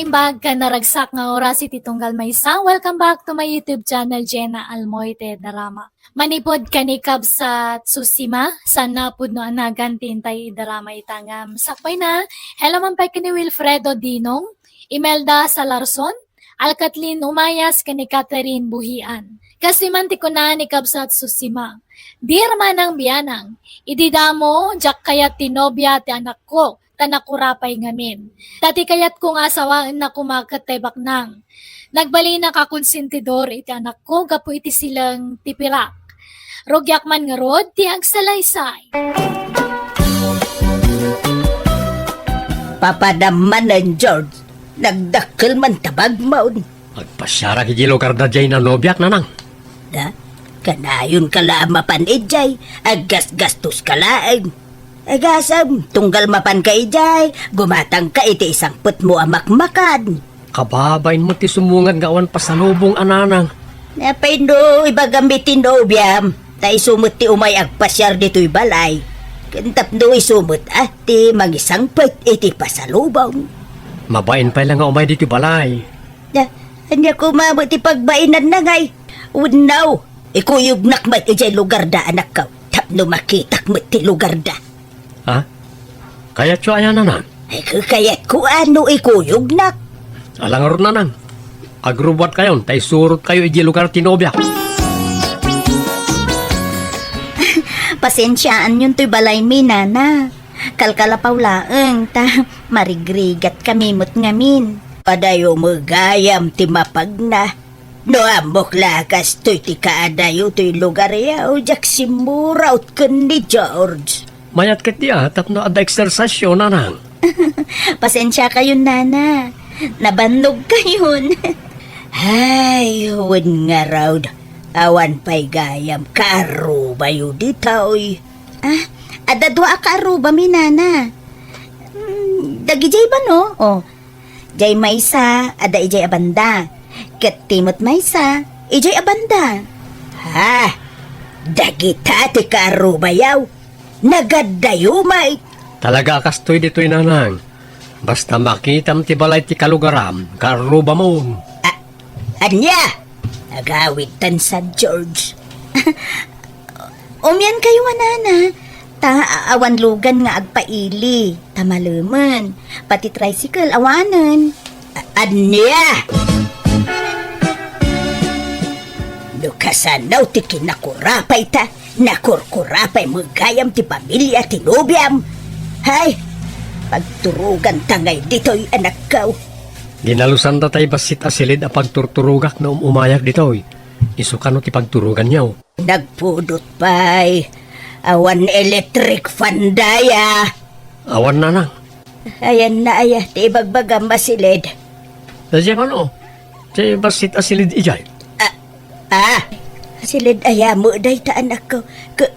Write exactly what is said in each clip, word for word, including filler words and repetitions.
Naimbag ken naragsak nga oras iti tunggal maysa. Welcome back to my YouTube channel, Jenna Almoite Darama. Manipud ken ni Kabsat Susima, saan a pudno a nagan ti intay idarama ita ngem sakbayna, hello man pay ken ni Wilfredo Dinong, Imelda Salarson, Alkatlin Umayas ken ni Catherine Buhian. Kastoy man ti kuna ni Kabsat Susima, "Dear Manang Bianang, idi damo, diak kayat ti nobia ti anakko, ta nakurapay ngamin. Ta ti kayatko nga asawaenna koma ket tay baknang. Nagbalinak a konsentidor iti anakko gapu iti sileng ti pirak. Rugiak man ngarud ti agsalaysay." Papadam manen, George. Nagdakkel man ta bagmon. Agpasiarak iti lugar da jay nanobiak, nanang. Da, kanayon ka la a mapan idiay, aggasgastos ka laeng. Agasem, tunggal mapan ka idiay, gumatang ka iti isangpetmo a makmakan. Kababain mo ti sumungad nga awan pasalubong a nanang. Napay no ibagam iti nobiam, ta isu met ti umay agpasiar ditoy balay. Ken tapno isu met a ti mangisangpet iti pasalubong. Mabain pay la nga umay ditoy balay. Na, ania koma met ti pagbainanna ngay? Wenno, ikuyognak met idiay lugar da, anakko, tapno makitak met ti lugar da. Ha? Kayatyo aya, nanang? Ay, kayatko a no ikuyognak. Ala ngarud, nanang. Agrubuatkayon, ta isurotkayo idiay lugar ti nobiak. Pasensiaanyon toy balaymi, nana. Kalkalapaw laeng, ta marigrigatkami met ngamin. Padayo met gayam ti mapagna. No ammok la a kastoy ti kaadayo toy lugaryo, diak simmuraot ken ni George. Mayat ketdi a tapno adda eksersisyo, nanang. Pasensiakayon, nana. Nabannogkayon. Ay, wen ngarud, awan pay gayam kaarrubayo ditoy. Ah, adda dua a kaarrubami, nana. Hmm, dagidiay ba, no? Oh, jay maysa, adda idiay a banda. Ket ti met maysa, idiay a banda. Ha? Dagita ti kaarrubayo? Nagaddayo met? Talaga a kastoy ditoy, nanang. Basta makitam ti balay ti kalugaram, kaarrubamon. A-, ania? Agawid tan San George. Umiankayo a, nana, ta a-, awan lugan nga agpaili, ta malemen, pati tricycle awanen. A-, ania? No kasano ti kinakurapay ta, nakurkurapay met gayam ti pamilia ti nobiam. Hay, pagturoganta ngay ditoy, anakko. Dinalusanda tay bassit a silid a pagturturogak no um-umayak ditoy. Isu kano ti pagturoganyo? Nagpudot pay. Awan electric fan daya. Awan, nanang. Ayanna aya ti ibagbagam a silid? Daydiay kano. Ti bassit a silid idiay. Ah, ah. Silid aya met dayta, anakko. Ke-,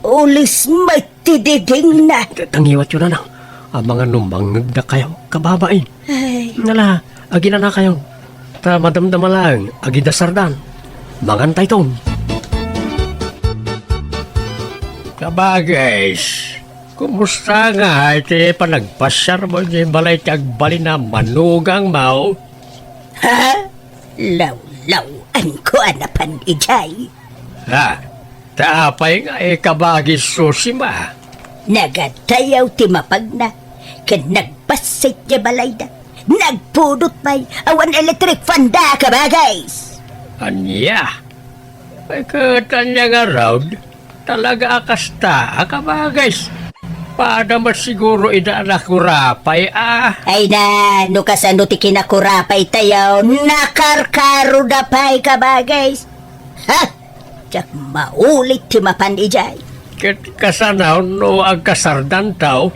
ules met ti didingna. Ta-, tangiwatyo, nanang. Amangan no mangngegdakayo, kababain. Ay. Nala, aginanakayon. Ta madamdama laeng, agidasardan. Mangantayton. Kabagis, kumusta nga ti panagpasiarmo idiay balay ti agbalin a manugangmo? Ha? Lawlaw-anko a napan idiay. Ha? Ta apay nga, eh, kabagis Susima? Nagaddayo ti mapagna, ken nagbassit ti balayda. Nagpudot pay, awan electric fan da, kabagis. Ania? Ay, ket ania ngarud? Talaga a kasta, a kabagis. Pada met siguro ida a nakurapay, a. Ay na, no kasano ti kinakurapaytayo, nakarkaroda pay, kabagis. Ha? Diak maulit ti mapan idiay. Ket kasano no agkasardanto,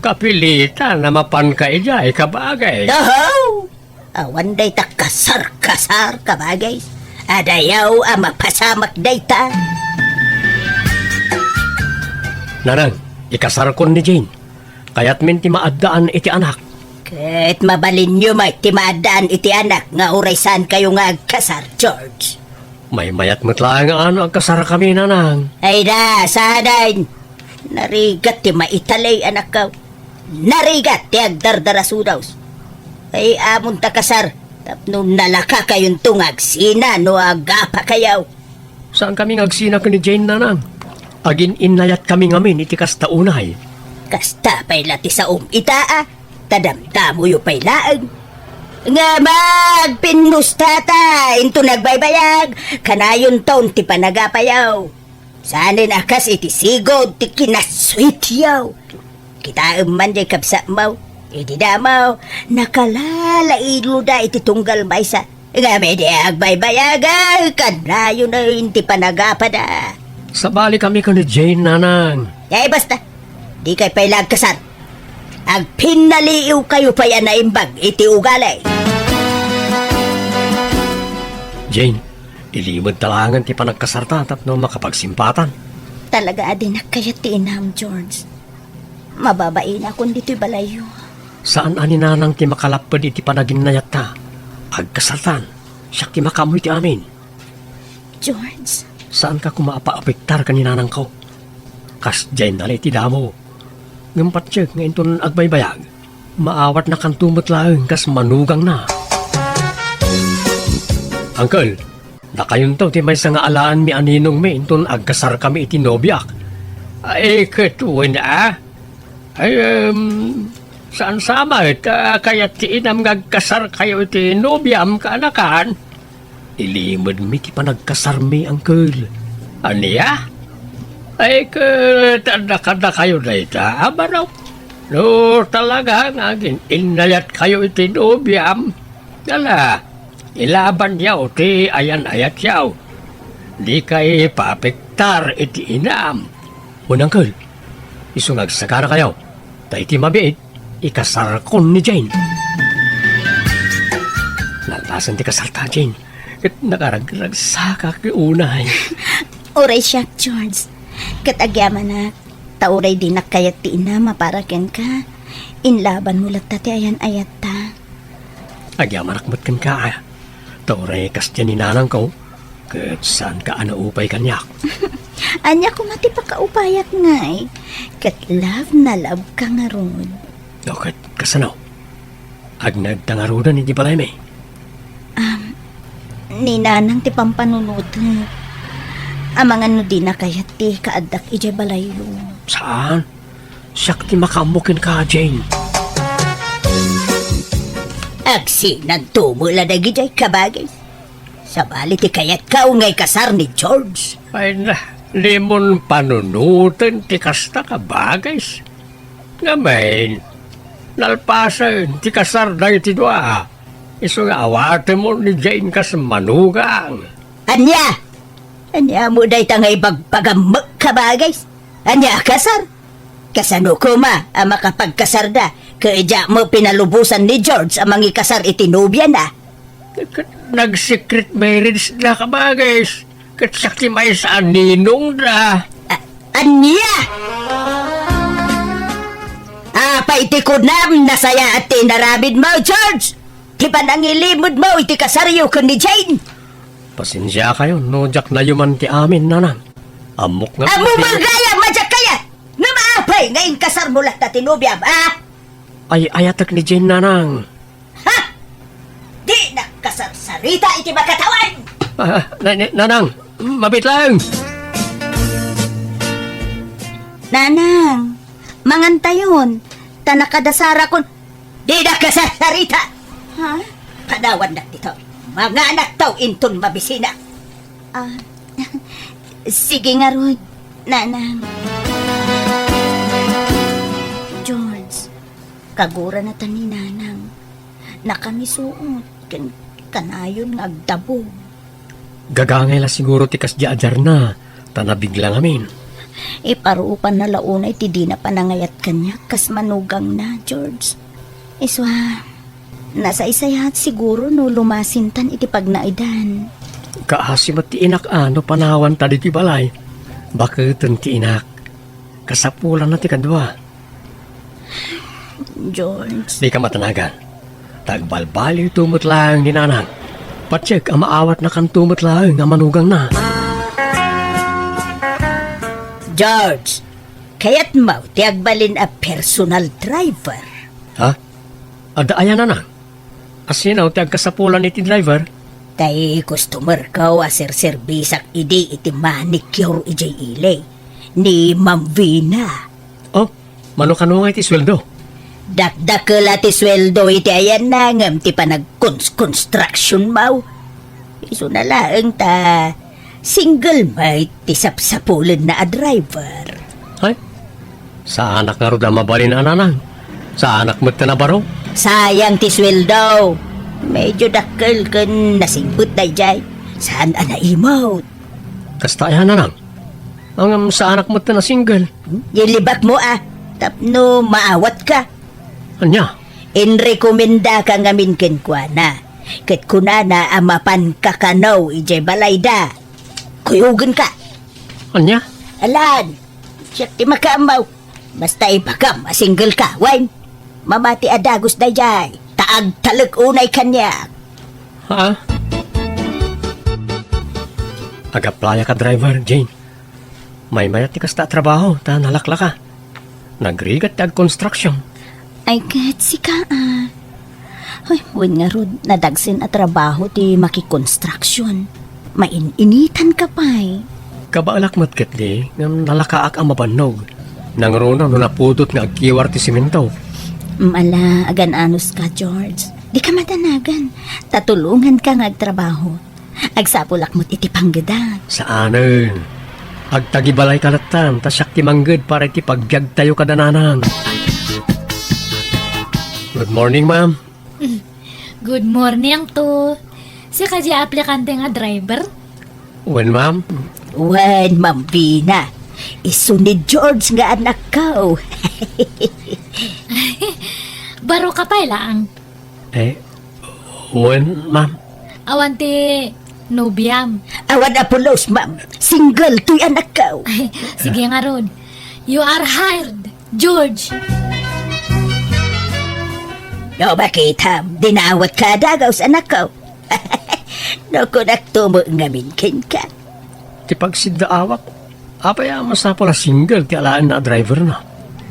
kapilitan a mapanka idiay, kabagis? Oho! Awan dayta kasar-kasar, kabagis. Adayo a mapasamak dayta. Nanang, ikasarkon ni Jane. Kayatmin ti maaddaan iti anak. Ket mabalinyo met ti maaddaan iti anak nga uray saankayo nga agkasar, George. Maymayat met laeng a no agkasarkami, nanang. Ay da, saanen. Narigat ti maitalek, anakko. Narigat ti agdardarasudos. Ay, amonta kasar, tapno nalakakayonto nga agsina no agapakayo. Saankami nga agsina ken ni Jane, nanang. Agin-innayat kami ngamin iti kasta unay. Kasta pay la ti saom ita, a. Ta damdamoyo pay laeng. Nga magpinmustata inton agbaybayag, kanayonton ti panagapayo. Saanen a kas iti sigud ti kinasweetyo. Kitaem man diay kabsatmo. Idi damo, nakalalailo da iti tunggal maysa. Ngem idi agbaybayag, kanayon ti panagapada. Sabali kami ken ni Jane, nanang. Ay, basta. Dikay pay la agkasar. Agpinnaliiwkayo pay a naimbag iti ugali. Jane, ilimedta laengen ti panagkasarta tapno makapagsimpatan. Talaga a dinak kayat ti inam, George. Mababainakon ditoy balayyo. Saan a ni nanang ti makalapped iti panaginnayatta. Agkasartan, siak ti makaammo iti amin. George. Saanka koma a paapektar ken ni nanangko. Kas diay nala iti damo. Ngem patiek nga inton agbaybayag, maawatnakanto met laeng kas manugangna. Uncle, dakayonto ti maysa nga alaenmi a ninongmi inton agkasarkami iti nobiak. Ay, ket wen a? Ay, em, saan sa met a kayat ti inam nga agkasarkayo iti nobiam, kaanakan? Ilimedmi ti panagkasarmi, uncle. Ania? Ay, ket adda kadakayo dayta a barok? No talaga nga agin-innayatkayo iti nobiam, ala, ilabanyo ti ayan-ayatyo. Dikay paapektar iti inam. Wen, uncle, isu nga agsagarakayo, ta iti mabiit, ikasarkon ni Jane. Nalpasen ti kasarta, Jane, ket nakaragragsakak unay. Uray siak, George. Ket agyamanak, ta uray dinak kayat ti inam a para kenka, inlabanmo latta ti ayan-ayatta. Agyamanak met kenka, a. Ta uray kasdiay ni nanangko, ket saanka a naupay kaniak. Ania koma ti pakaupayat ngay? Ket love na love ka ngarud. O, ket kasano? Agnaedta ngaruden iti balaymi? Am, ni nanang ti pampanunotek. Amangan no dina kayat ti kaaddak idiay balayyo. Saan? Siak ti makaammo kenka, Jane. Agsinanto met la dagidiay, kabagis. Sabali ti kayatko nga ikasar ni George. Ay na, dimon panunoten ti kasta, kabagis. Ngamin, nalpasen ti kasar dagiti dua. Isu nga awatemon ni Jane kas manugang. Ania? Ania met dayta nga ibagbagam met, kabagis? Ania a kasar? Kasano koma a makapagkasarda ket diak met pinalubosan ni George a mangikasar iti nobiana? Ket nag-secret marriage da, kabagis. Ket siak ti maysa a ninongda. A-, ania? Apay ti kunam, nasayaat ti inaramidmo, George? Ti panangilimedmo iti kasaryo ken ni Jane? Pasensiakayon no diak nayuman ti amin, nanang. Ammok nga... Ammom gayam a diak kayat! Ngem apay nga inkasarmo latta ti nobiam, a? Ay-ayatek ni Jane, nanang. Ha? Dinak kasarsarita iti makatawan! Ah, na-, na-, nanang, mabiit laeng. Nanang, mangantayon, ta nakadasarakon. Dinak kasarsarita! Ha? Panawannak ditoy. Manganakto inton mabisinak. Ah, sige ngarud, nanang. George, kagurana ta ni nanang. Nakamisuot, ken kanayon nga agdabog. Gagangay la siguro ti kasdi a diarna, ta nabigla ngamin. Iparupanna la unay ti dina panangayat kaniak kas manugangna, George. Isu a, nasaysayaat siguro no lumasintan iti pagnaedan. Kaasi met ti inak a no panawanta ditoy balay. Baketen ti inak. Kasapulanna ti kadua. George. Dika matanagan. Ta agbalbaliwto met laeng ni nanang. Patiek a maawatnakanto met laeng a manugangna. George, kayatmo ti agbalin a personal driver? Ha? Adda aya, nanang? Sino ti agkasapulan iti driver? Tay customer ko a serserbisak idi iti manicure idiay ili, ni Ma'am Vina. Oh, mano kano nga iti sweldo? Dakdakel a ti sweldo iti ayanna ngem ti panagkons-construction mo. Isuna laeng ta single met ti sapsapulenna a driver. Ay, saanak ngarud a mabalin a nanang. Saanak met a nabaro. Sayang ti sweldo. Medyo dakkel ken nasingpet daydiay. Saan a naimot. Kasta aya nanang. Ngem saanak met a single. Ilibak mo a, tapno maawatka. Ania? Inrekomendaka ngamin kenkuana. Ket kunana a mapanka kano idiay balayda. Kuyogenka. Ania? Alan, siak ti makaammo. Basta ibagam a single ka, wen? Mamati a dagus daydiay. Ta agtalek unay kaniak. Ha? Ag-applyak a driver, Jane. Maymayat ti kasta a trabaho, ta nalaklaka. Nagrigat ti agconstruction. Ay, ket sika, a. Hoy, wen ngarud, nadagsen a trabaho ti makikonstruksyon. Main-initan ka pay. Kabaelak met ketdi, ngem nalakaak a mabannog. Nangruna no napudot nga agkiwar ti simento. Mala, agan-anos ka, George. Dika madanagan. Tatulongan ka nga agtrabaho. Agsapulak met iti panggedak. Saanen. Agtagibalay ka lattan, ta siak ti mangged para iti pagbiagtayo kada nanang. Good morning, ma'am. Good morning to. Sika di aplikante nga driver? Wen, ma'am. Wen, Ma'am Vina. Isu ni George nga anakko. Baro ka pay laeng. Eh, wen, ma'am. Awan ti nobiam? Awan a pulos, ma'am. Single toy anakko. Ay, sige ngarud. You are hired, George. No, makitam, dinawatka a dagus, anakko. No, kunakto met ngamin kenka. Ti pagsiddaawak, apay a masapul a single ti alaenna a driverna?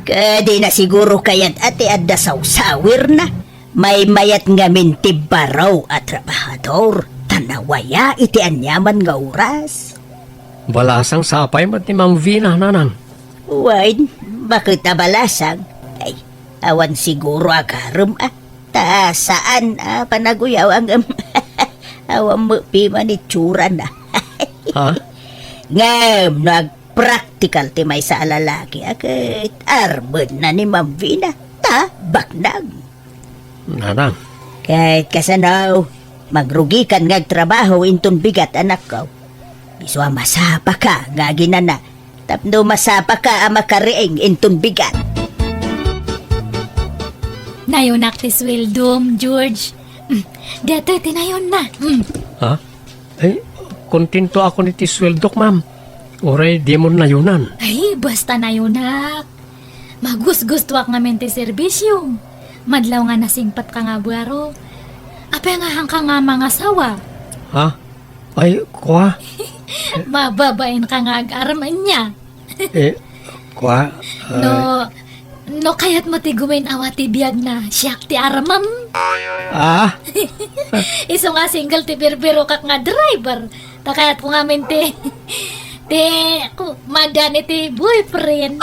Ket dina siguro kayat a ti adda sawsawirna. Maymayat ngamin ti baro a trabahador, ta nawaya iti aniaman nga oras. Balasang sapay met ni Ma'am Vina, nanang. Wen, baket a balasang. Ay, awan siguro agarem a. Ta saan a panaguyaw ngem awan met piman itsurana. Ha? Ngem no agpraktikal ti maysa a lalaki, a ket armenna ni Ma'am Vina, ta baknang. Nanang. Ket kasano, magrugikan nga agtrabaho inton bigat, anakko. Isu a masapaka nga aginana, tapno masapaka a makariing inton bigat. Nayunak ti sueldom, George. Mm, datoy ti nayonna. Mm. Ha? Ay, kontentoakon iti sueldok, ma'am. Uray dimon nayunan. Ay, basta nayunak. Magusgustuak ngamin ti serbisyo. Madlaw nga nasingpetka nga baro. Apay nga haanka nga mangasawa? Ha? Ay, kua? Mababainka nga agarem ania. Eh, kua? No, ay, no kayatmo ti gumin-awa ti biagna, siak ti armem. Ah? Isu nga single ti birbirokak nga driver. Ta kayatko ngamin ti, ti, ku-, madan iti boyfriend.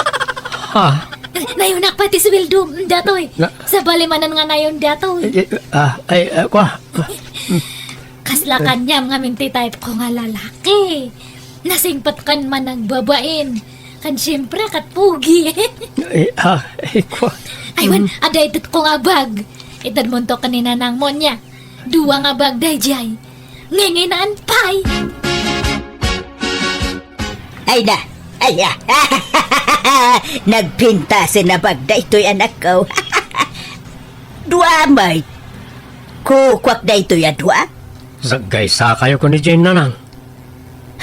Ha? Nayunak pay ti sueldo, datoy. Na- Sabali manen nga nayon datoy. Eh, eh, ah, ay, ah, kua? Kasla kaniam ngamin ti type ko nga lalaki. Nasingpetkan man nagbabain. Kan siyempre, kat pugi. Eh, ah, eh, kua? Ay, wen, adda itedko nga bag. Itedmonto ken ni nanangmo nia. Dua nga bag daydiay. Nginginaan pay. Ay na, ay, ah. Nagpintasen a bag daytoy, anakko. Dua, may. Kukuak daytoy a dua? Saggaysakayo ken ni Jane, nanang.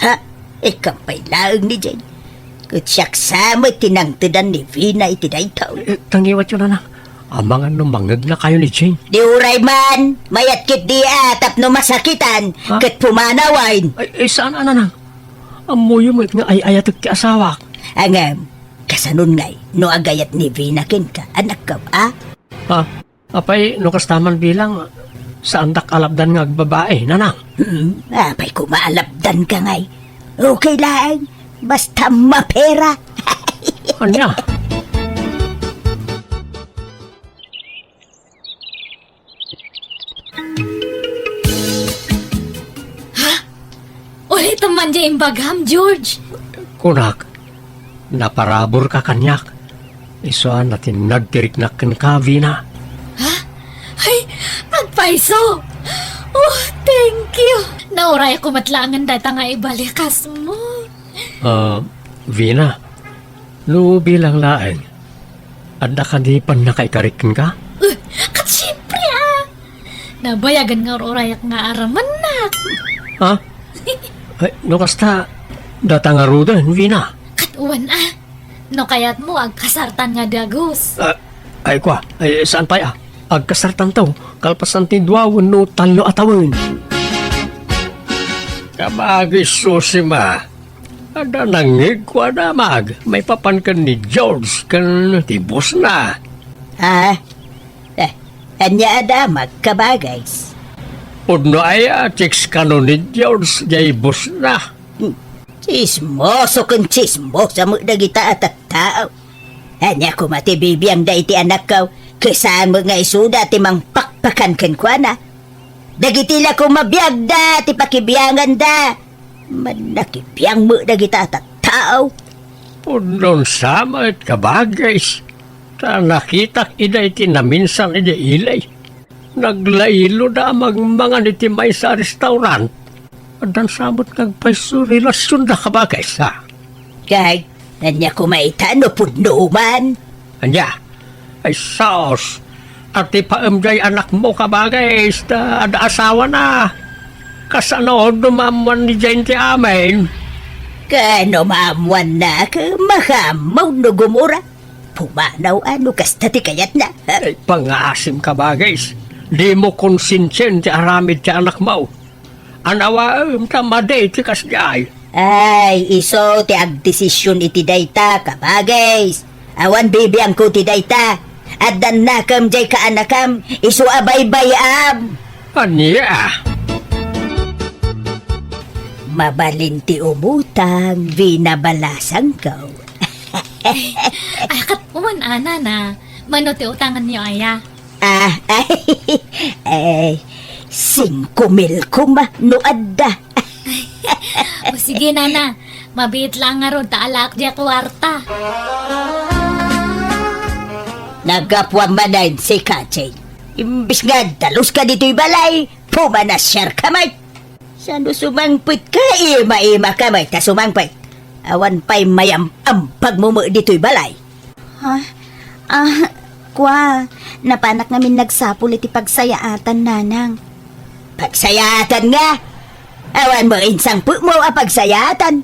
Ha? Ikam pay laeng ni Jane. Ket siak sa met ti nangtedan ni Vina iti daytoy. Eh, tangiwatyo, nanang. Amangan no mangegnakayo ni Jane. Di uray man, mayat ketdi a tapno masakitan, ha? Ket pumanawen. Ay, ay, saan a, nanang? Ammoyo met nga ay-ayatek ti asawak. Ngem, kasanon ngay, no agayat ni Vina kenka, anakko, a? Ha? Apay, no kasta man bilang, Saandak a lapdan nga agbabae, nanang. Hmm, apay koma a lapdanka ngay? Okay laeng, basta mapera. Ania? Ha? Ulitem man diay imbagam, George. Kunak, naparaburka kaniak. Isu a natinnag ti riknak kenka, Vina. Ha? Ay, agpayso! Oh, thank you! Naurayakon met laengen dayta nga ibalikasmo. Ah, Vina, no bilang laeng, adda kadi pannakaikarik kenka? Eh, ket siempre, ah! Nabayagen nga ur-urayak nga aramennaka. Ha? Ay, no kasta, data ngaruden, Vina. Ket wen, ah. No kayatmo, agkasartan nga dagus. Ah, ay, kua, ay, saan pay, ah? Agkasartanto, kalpasan ti dua wenno tallo a tawen. Kabagis, Susima. Adda nangngegko a damag maipapan ken ni George ken ti bossna. Ah? Eh, ania a damag, kabagis? Pudno aya a chicks kano ni George diay bossna? Hmm. Tsismoso ken tsismosa met dagita a tattao. Ania koma ti bibiangda iti anakko, ket saan met nga isuda ti mangpakpakan kenkuana? Dagiti la koma biagda ti pakibianganda. Mannakibiang met dagita a tattao. Pudno sa met, kabagis, ta nakitak ida iti naminsan idiay ili. Naglailo da a mangmangan iti maysa a restaurant. Addan sa met nga agpayso relasionda, kabagis, ha? Kay, ania koma ita no pudno man? Ania? Ay, sus! Atipaem diay anakmo, kabagis, ta adda asawana. Kasano no maammoan ni Jane ti amin? Kano maammoanna, ket makaammo no gumura? Pumanaw a no kasta ti kayatna. Ay, pangaasim, kabagis. Dimo konsensien ti aramid ti anakmo. Anawaem ta madi ti kasdiay. Ay, isu ti agdesision iti dayta, kabagis. Awan bibiangko ti dayta. Addannakem diay kaanakam, isu a baybay-am. Ania? Mabalin ti umutang, binabalasangko. Ay, ket wen a, nana. Mano ti utangenyo aya? Ah, ay, ay, singko mil koma no adda. O sige, nana, mabiit laeng ngarud ta alaek diay kuarta. Naggapuam manen sika, Jane. Imbes nga daluska ditoy balay, pumanasiarka met. Sano sumangpetka, ima-imaka met ta sumangpet. Awan pay mayam-ambagmo met ditoy balay. Ha? Ah, kua, napanak ngamin nagsapul iti pagsayaatan, nanang. Pagsayaatan nga? Awan met insangpetmo a pagsayaatan.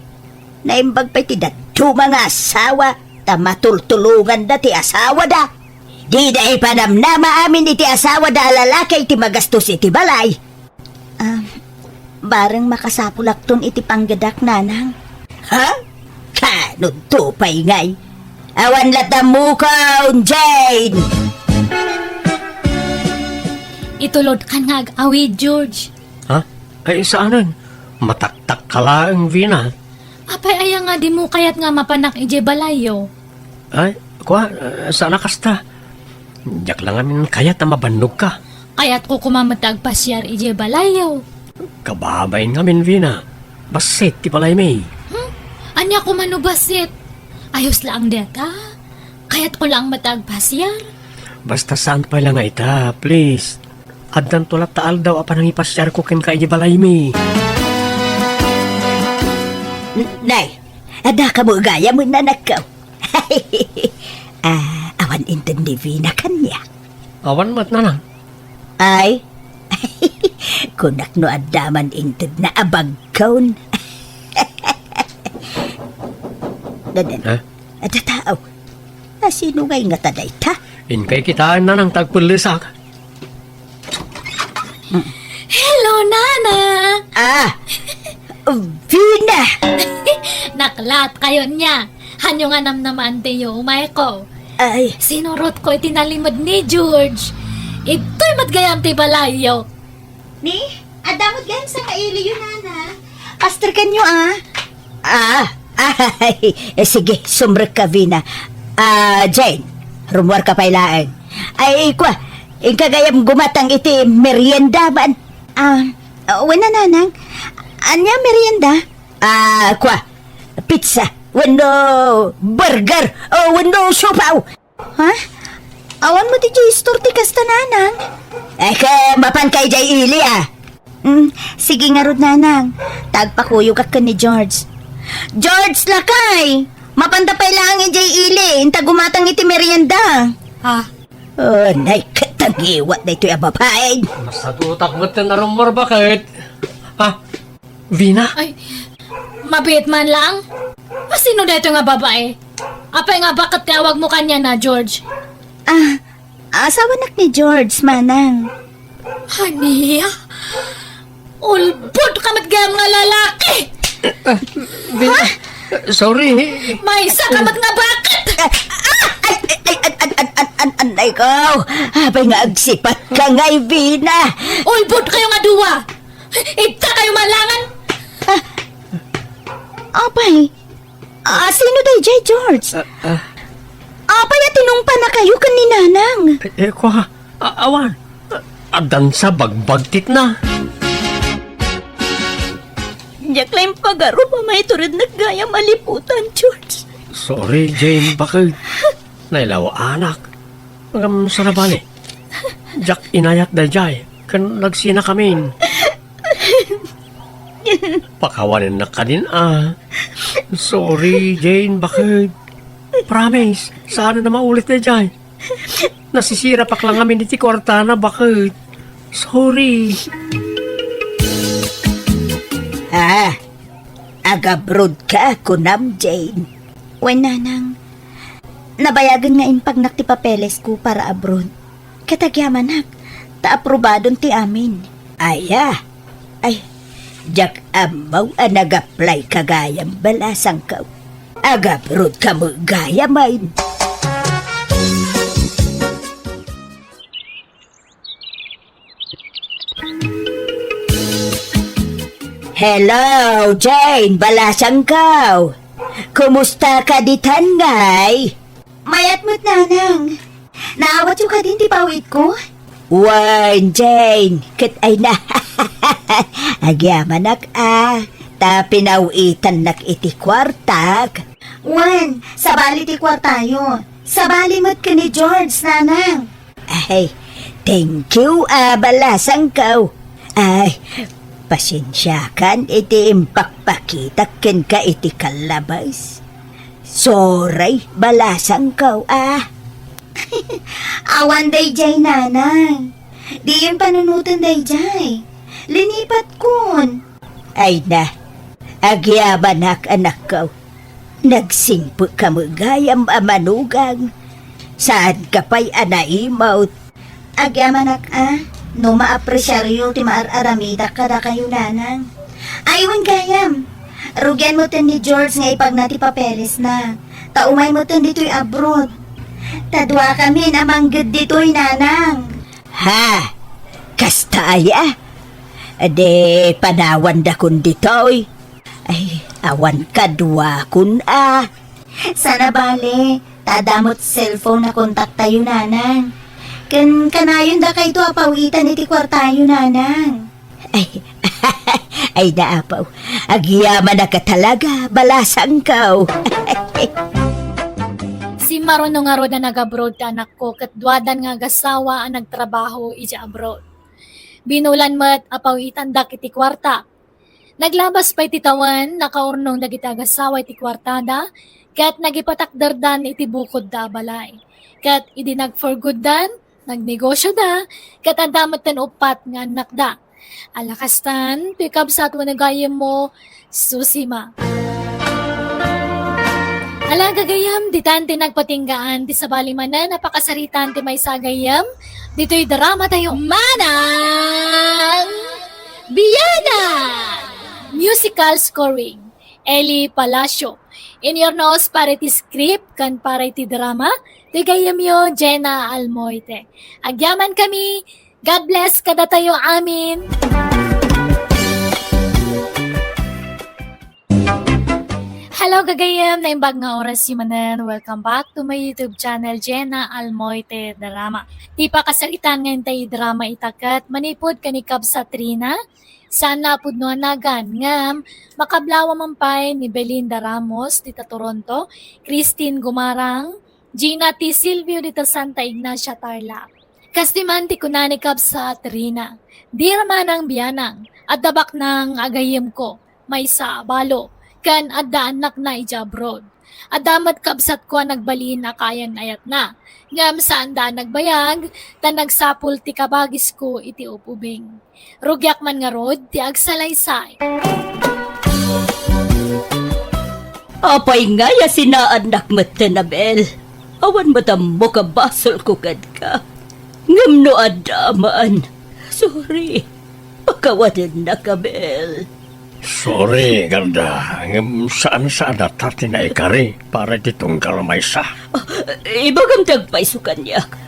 Naimbag pay ti dadduma nga asawa, ta matultulonganda ti asawada. Dida ipanamnama amin iti asawada a lalaki iti magastos iti balay. Ah, bareng makasapulakton iti panggedak, nanang. Ha? Kanudto pay ngay? Awan latta mukon, Jane! Itulodkan nga ag-awid, George. Ha? Ay, saanen? Mataktakka laeng, Vina. Apay aya nga dimo kayat nga mapanak idiay balayyo? Ay, kua, eh, saan a kasta. Diak la ngamin kayat a mabannogka. Kayatko koma met ti agpasiar idiay balayyo. Kababain ngamin, Vina. Bassit ti balaymi. Hmm? Ania koma no bassit? Ayos laeng dayta. Kayatko laeng met ti agpasiar. Basta saan pay la nga ita, please. Addanto latta aldaw a panangipasiarko kenka idiay balaymi. N-, nay, adda kamo gayam, nanakko. Ah, awan inted ni Vina kaniak. Awan met, nanang. Ay, kunak no adda man intedna a bagkon. Dadan. Ha? Adda tao. Asino ngay ngata dayta? Inkay kitaen, nanang, ta agpellesak. Hello, Nana! Ah! Vina! Naklaat kayo niya. Hanyo nga namnamaanteyo umayko. Ay. Sinurotko iti nalimed ni George. Itoy met gayam ti balayyo. Ni, adda met gayam sangka iliyo, Nana. Pastor kanyo, ah. Ah, ay, eh, sige, sumrekka, Vina. Ah, Jane, rummuarka pay laeng. Ay, kua, inka gayam gumatang iti merienda man. Ah, wen a, Nanang. Ania merienda? Ah, kua, pizza, wenno burger, o wenno siopaw. Ha? Awan met idiay istor ti kasta, Nanang. Eh, ket mapanka idiay ili, ah. Mm, sige ngarud, Nanang. Ta agpakuyogak ken ni George. George, lakay! Mapanta pay laeng idiay ili, inta gumatang iti merienda. Ah. Oh, nay, ket tangiwat daytoy a babae. Masadutak met ti narumor, baket. Ah, Vina? Ay, mabiit man lang. Asino daytoy nga babae? Apay nga baket ti awagmo kaniana, George? Ah, asawanak ni George, Manang. Ania? Ulbod ka met gayam nga lalaki! Ah, Vina, sorry. Maysa ka met nga baket! Ah, ay, ay, ay, an, an, an, an, anay ko. Apay nga agsipat ka ngay, Vina. Ulbod kayo nga dua! Ita kayo malangan! Ah, apay, ah, sino daydiay, George? Ah, ah. Apay a tinungpanakayo ken ni Nanang? Eh, eh, kua, a-, awan. Addan sa bagbagtitna. Diak la impagarup a maiturednek gayam a liputan, George. Sorry, Jane, baket. Nailawaanak. Ngem saan a bale. Diak inayat daydiay, ken nagsinakamin. Pakawanennak kadin a. Sorry, Jane, baket. Promise, saan a maulit daydiay. Nasisirapak la ngamin iti kuartana, baket. Sorry. Ah, agabroad ka, kunam, Jane? Wen, Nanang. Nabayagen nga impagnak ti papelesko para abroad. Ket agyamanak, ta aprobadon ti amin. Aya? Ay, diak ammo a nag-apply ka gayam, balasangko. Agabroad ka met gayam, ay. Hello, Jane, balasangko. Kumusta ka ditan ngay? Mayat met, Nanang. Naawatyo kadin ti pawitko? Wen, Jane, ket ay na. Agyamanak a, ta pinawitannak iti kuartak. Wen, sabali ti kuartayo. Sabali met ken ni George, Nanang. Ay, thank you, a, balasangko. Ay, pasensiakan iti impakpakitak kenka iti kallabas. Sorry, balasangko, a. Awan daydiay, Nanang. Diyon panunoten daydiay. Linipatkon. Ay na, agyamanak, anakko. Nagsingpet ka met gayam a manugang. Saanka pay a naimut. Agyamanak a, no maapresiaryo ti maar-aramidak kadakayo, Nanang. Ay, wen gayam. Rugian metten ni George nga ipagna ti papelesna. Ta umay metten ditoy abroad. Ta duakamin a mangged ditoy, Nanang. Ha? Kasta aya? Di panawandakon ditoy? Ay, awan kaduakon a. Saan a bale, ta adda met cellphone a kontaktayo, Nanang. Ken kanayon dakayto a pawitan iti kuartayo, Nanang. Ay, ay, naapaw. Agyamanak a talaga, balasangko. Simmaruno ngarud a nag-abroad ti anakko ket duadan nga agasawa a nagtrabaho idiay abroad. Binulan met a pawitandak iti kuarta. Naglabas pay ti tawen, nakaurnong dagiti agasawa iti kuartada, ket nagipatakderdan iti bukodda a balay. Ket idi nag-for good-dan, nagnegosioda, ket adda metten uppat nga annakda. Ala kastan, toy kabsat wenno gayyemmo, Susima. Ala, gagayyem, ditan ti nagpatinggaan ti sabali manen a pakasaritaan ti maysa a gayyem ditoy drama tayo. Manang Biyanan! Musical scoring, Eli Palacio. Inyurnos para iti script ken para iti drama, ti gayyemyo, Jenna Almoite. Agyaman kami, God bless kadatayo amin. Hello, gagayem! Naimbag nga oras manen. Welcome back to my YouTube channel, Jenna Almoite Drama. Ti pakasaritaan nga intay drama ita ket manipud ken ni Kabsat Rina, saan la a pudno a nagan, ngem makablawa man pay ni Belinda Ramos dita Toronto, Christine Gumarang, Gina T. Silvio dita Santa Ignacia, Tarlac. Kas di man ti kuna ni Kabsat Rina, "Di ra manang bianang, adda baknang agayemko, maysa a balo, ken adda annakna idiay abroad. Adda met kabsatko a nagbalin a kaayan-ayatna, ngem saanda a nagbayag, ta nagsapul ti kabagisko iti ub-ubing. Rugiak man ngarud ti agsalaysay." Apay ngay a sinaannak metten, Abel? Awan met ammok a basolko kenka. Ngem no adda man, sorry. Pakawanennak, Abel. Sorry, Garda. Ngem saan-saan a ta ti naikari para iti tunggal maysa. Ah, ibagam ti agpayso kaniak.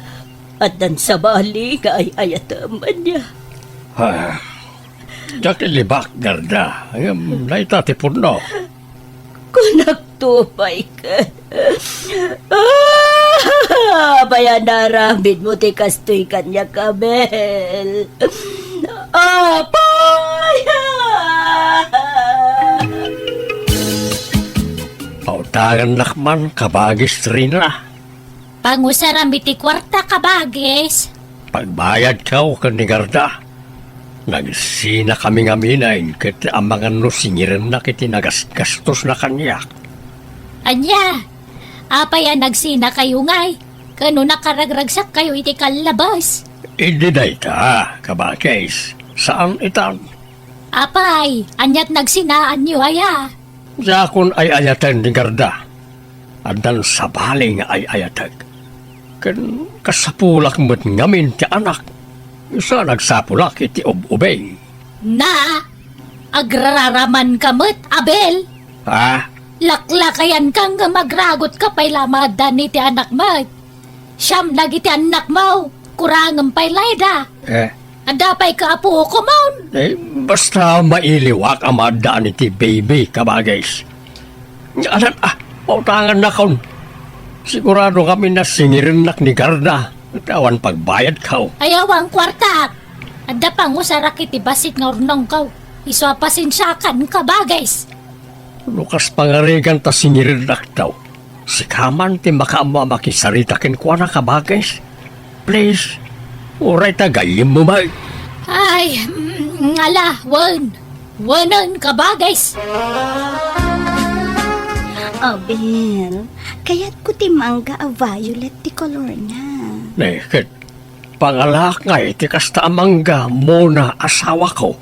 Addan sabali nga ay-ayatem, ania? Ah, diak ilibak, Garda. Ngem dayta ti pudno. Kunakto pay ket. Ah, apay a naaramidmo ti kastoy kaniak, Abel? Apay! Pautangannak man, kabagis Rina. Pangusaram iti kuarta, kabagis. Pagbayadkaw ken ni Garda. Nagsinakami ngamin ket amangan no singirennak iti nagasgastosna kaniak. Ania? Apay a nagsinakayo ngay? Ken no nakaragragsakkayo iti kallabas? Idi dayta, kabagis. Saan itan? Apay, aniat nagsinaanyo aya? Diakon ay-ayaten ni Garda. Addan sabali nga ay-ayatek. Ken kasapulak met ngamin ti anak. Isu a nagsapulak iti ub-ubing. Na, agrararamanka met, Abel. Ha? Laklakayanka ngem agragutka pay la a maaddan iti anak met. Siam dagiti annakmo, kurangem pay layda. Eh? Adda pay kaapukomon. Eh, basta mailiwak a maaddaan iti baby, kabagis. Anan, ah, pautangannakon. Sigurado ngamin a singirennak ni Garda. Awan pagbayadko. Ayaw a kuartak. Adda pangusarak iti bassit nga urnongko. Isu a pasensiakan, kabagis. No kas pangarigan ta singirennak daw. Sika man ti makaammo a makisarita kenkuana, kabagis. Please, uray ta gayyemmo met. Ay, mm, ala, wen. Wenen, kabagis. Abel, kayatko ti mangga a violet ti kolorna. Ne, ket pangalaak ngay ti kasta a mangga, Mona, asawako.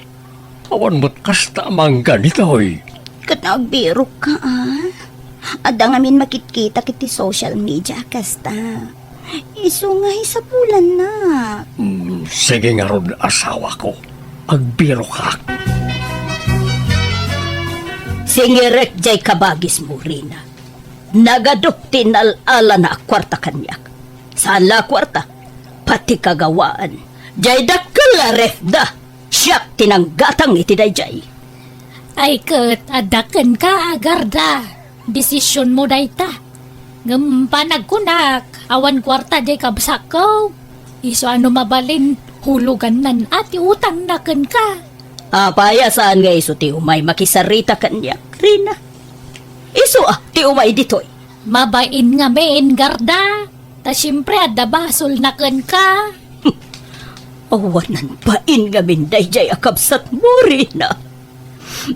Awan met kasta a mangga ditoy. Ket agbirokka, a? Adda ngamin makitkitak iti social media a kasta. Isu nga isapulanna. Mm, sige ngarud, asawako. Agbirokak. Singirek jay kabagismo, Rina. Nagadok ti nal-alana a kuarta kaniak. Saan la a kuarta, pati kagawaan. Jay dakkel a refda. Siak ti nanggatang iti dayjay. Ay ket, adda kenka, Garda. Desisionmo dayta. Ngem panagkunak, awan kuarta jay kabsatko. Isu a no mabalin, hulugannan a ti utangna kenka. Apay a saan nga isu ti umay makisarita kaniak, Rina? Isu a ti umay ditoy. Mabain ngamin, Garda. Ta siempre, adda basolna kenka. Awanan bain ngamin dayjay a kabsatmo, Rina.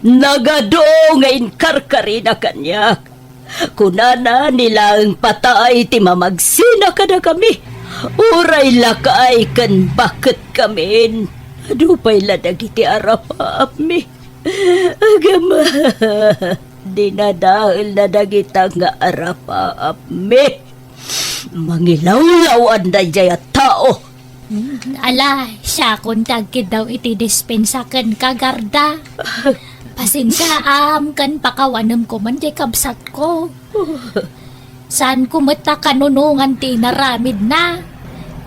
Nagadu nga inkarkarina kaniak. Kunana, ni laeng patay ti mamagsina kadakami. Uray lakay ken baketkamin. Adu pay la dagiti arapaapmi. Agama, dinadaelna dagita nga arapaapmi. Mangilawlaw-an dayjay a tao. Ala, siakon ti agkiddaw iti dispensa kenka, Garda. Pasensiaam ken pakawanem koman jay kabsatko. Saanko met a kanunongan ti inaramidna,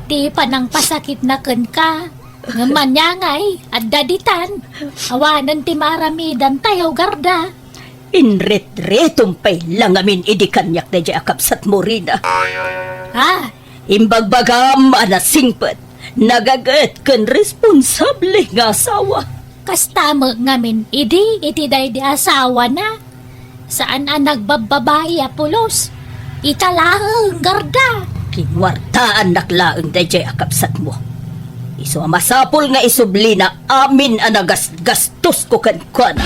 ti panangpasakitna kenka. Ngem ania ngay, adda ditan. Awanen ti maaramidantayo, Garda. Inritritmo pay la ngamin idi kaniak daydiay a kabsatmo, Rina. Ah, Imbagbagam a nasingpet, nagaget ken responsable nga asawa. Kasta met ngamin idi iti daydi asawana. Saan a nagbabbabai a pulos. Ita laeng, Garda. Kinuartaannak laeng daydiay a kabsatmo. Isu a masapul nga isublina amin a nagasgastosko kenkuana.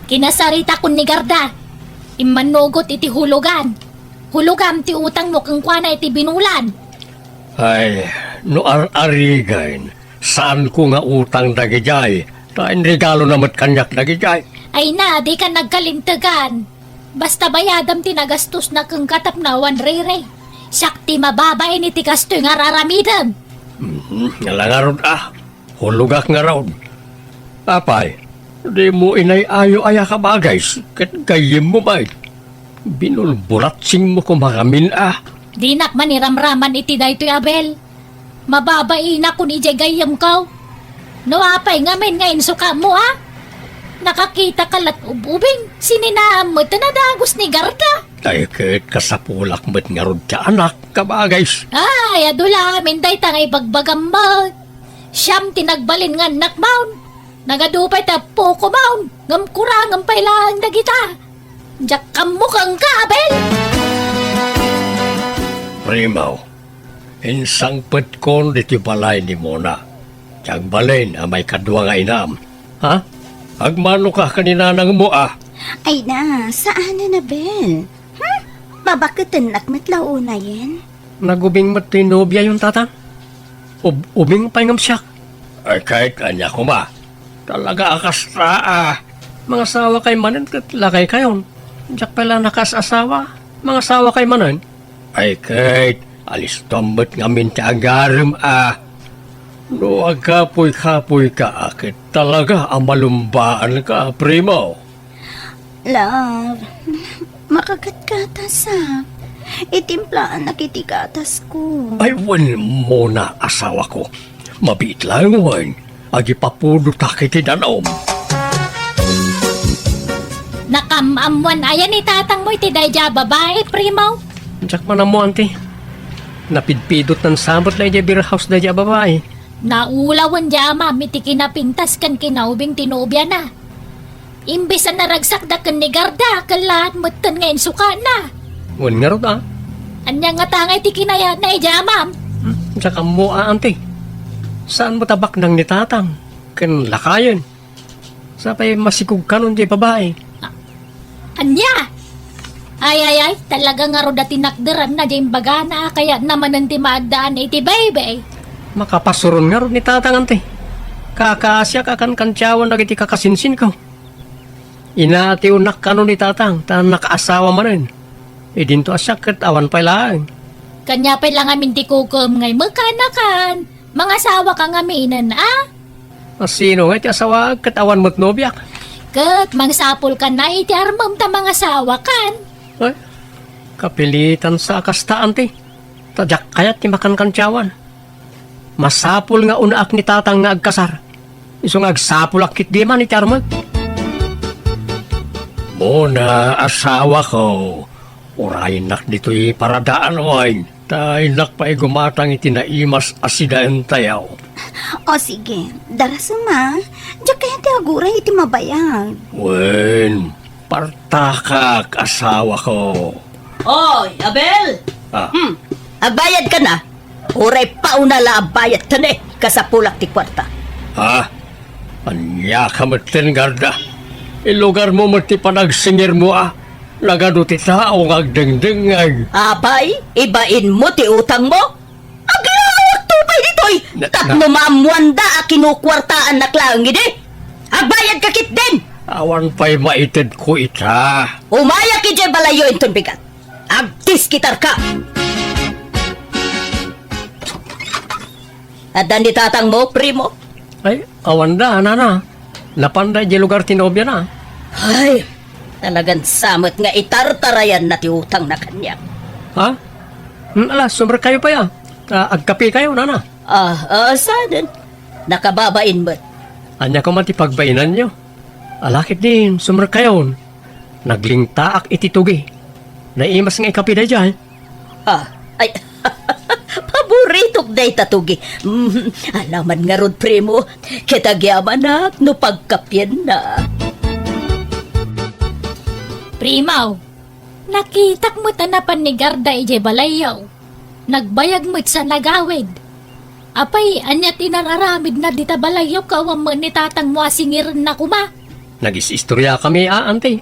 Kinasaritakon ni Garda. Immanugot iti hulugan. Hulogam ti utangmo kenkuana iti binulan. Ay, no ar-arigen, saanko nga utang dagidiay, ta inregalona met kaniak dagidiay. Ay na, dika nagkalintegan. Basta bayadam ti nagastosna kenka tapno awan riri. Siak ti mababain iti kastoy nga ar-aramidem. Mhm, ala ngarud a. Hulogak ngarud. Apay, dimo inay-ayo aya kabagis ket gayyemmo met. Binulbulatsingmo koma ngamin a. Dinak maniramraman iti daytoy, Abel. Mababainak kun idiay gayyemko. No apay ngamin nga insukaammo a? Nakakitaka la't ub-ubing, sininaam met a nadagus ni Garda. Ay ket kasapulak met ngarud ti anak, kabagis. Ay, adu la amin dayta nga ibagbagam met. Siam ti nagbalin nga annakmon. Nagadu pay ti appokomon, ngem kurangem pay laeng dagita. Diak ammo kenka, Abel! Primo, insangpetkon ditoy balay ni Mona. Ti agbalin a maikadua nga inam. Ha? Agmanoka ken ni nanangmo a? Ay na, saanen, Abel. Hmm? Babaketennak met la unayen. Nagubing met toy nobiayon, Tatang? Ub-, ubing pay ngem siak. Ay, ket ania koma? Talaga a kasta a. Mangasawa kay manen ket lakay kayon. Diak pay la nakaas-asawa. Mangasawa kay manen. Ay, ket alistom met ngamin ti agarem a. No agkapuy-kapuyka a ket talaga a malumbaanka, Primo. Love, makagatgatasak. Itimplaannak iti gatasko. Ay, wen, Mona, asawako. Mabiit laeng wen, agipapudotak iti danum. Nakam-ammoan aya ni tatangmo iti daydiay a babai, Primo? Diak man ammo, Auntie. Napidpidotnan sa met la idiay beer house daydiay a babai. Naulawen di amam iti kinapintas ken kinaubing ti nobiana. Imbes a naragsakda ken ni Garda, kellaat metten nga insukana. Wen ngarud a. Ania ngata nga iti kinayatna idiay amam? Hmm, diak ammo a, Auntie. Saan met a baknang ni tatang ken lakayen? Sapay masikog kanon diay babai. A-, ania? Ay, ay, ay, talaga ngarud a tinakderanna diay imbagana a kayatna manen ti maaddaan iti baybay. Makapasuron ngarud ni tatang, Auntie. Kakaasiak a kankantiawan dagiti kakasinsinko. Inatiwnak kanon ni tatang ta nakaasawa manen. Idinto a siak ket awan pay laeng. Kaniapay la ngamin ti kukum nga immekanakan. Mangasawaka ngaminen, a? A, sino nga iti asawaak ket awan met nobiak? Ket mangsapulkan a iti armem ta mangasawakan. Ay, kapilitan sa a kasta, Auntie. Ta diak kayat ti makankantiawan. Masapul nga unaak ni tatang nga agkasar. Isu nga agsapulak ketdi man iti armek. Mona, asawako, urayennak ditoy paradaan wen, ta innak pay gumatang iti naimas a sidaentayo. O sige, darasem a. Diak kayat ti aguray iti mabayag. Wen, partakak, asawako. Oy, Abel! Ah. Hmm, agbayadka na? Uray pauna la a bayadta ne, kasapulak ti kuarta. Ha? Ania ka metten, Garda? Ilugarmo met ti panagsingirmo a. Nagadu ti tao nga agdengdengngeg. Apay, ibainmo ti utangmo? Aglawakto pay ditoy! Na, tapno na- maammoanda a kinukuartaannak laeng idi. Agbayadka ketdin! Awan pay maitedko ita. Umayak idiay balayyo inton bigat. Agtiskitarka! Adda ni tatangmo, Primo? Ay, awanda, nana. Napanda idiay lugar ti nobiana. Ay, talagan sa met nga itartarayanna ti utangna kaniak. Ha? Hmm, ala, sumrekkayo pay a. Ta agkapekayo, nana. Ah, ah, sanen? Nakababain met. Ania koma ti pagbainanyo? Ala ketdin, sumrekkayon. Naglingtaak iti tugi. Naimas nga ikapi daydiay. Ah, ay, paboritok dayta tugi. Mm, alaman ngarud, primo, ket agyamanak no pagkapienna. Primo, nakitak met a napan ni Garda idiay balayyo. Nagbayag met sa nagawid. Apay, ania ti nararamidna dita balayyo, awan met ni tatangmo a singirenna koma? Nagis-istoriakami a, anti.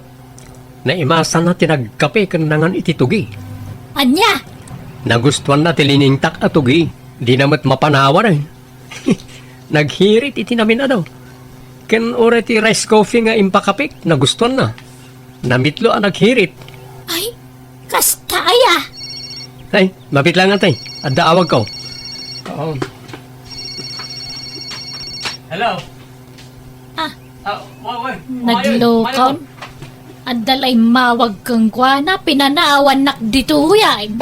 Naimasanna ti nagkape ken nangan iti tugi. Ania? Nagustuanna ti liningtak a tugi. Dina met mapanawan, eh. Naghirit iti namin-adu. Ken uray ti rice coffee nga impakapik, nagustuanna. Namitlo a naghirit. Ay, kasta aya? Ay, mabit lang, anti. Adda awagko. Oo. Hello? Ah. Ah, wa-, wa-, Naglokon? Adda la immawag kenkuana, pinanawannak ditoyen.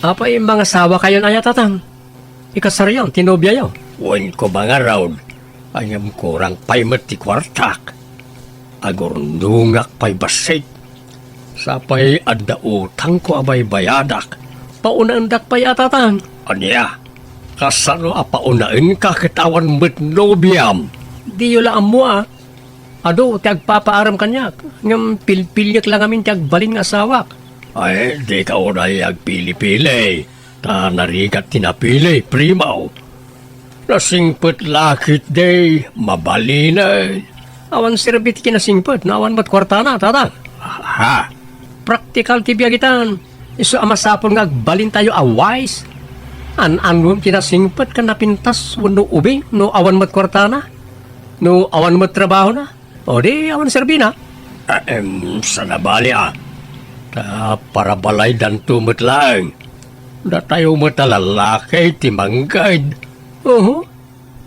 Apay, mangasawakayon aya, tatang? Ikasaryo ti nobiayo? Wen ko mangarud, ngem kurang pay met ti kuartak. Agurnongak pay bassit. Sapay adda utangko a baybayadak. Paunaendak pay a, tatang. Ania? Kasano a paunaenka ket awan met nobiam? Diyo la ammo a. Adu ti agpapaarem kaniak, ngem pilpiliek la ngamin ti agbalin nga asawak. Ay, dika unay agpili-pili. Ta narigat ti napili, primo. Nasingpet la ketdi, mabalinen. Awan serbi ti kinasingpet no awan met kuartana, tatang. Ha? Praktikal ti biag itan. Isu a masapul nga agbalintayo a wise. An-anuem ti nasingpet ken napintas wenno ubing no awan met kuartana? No awan met trabahona? O di, awan serbina. Ahem, saan a bali a. Ta parabalaydanto met laeng. Datayo met a lalaki ti mangged. Oho.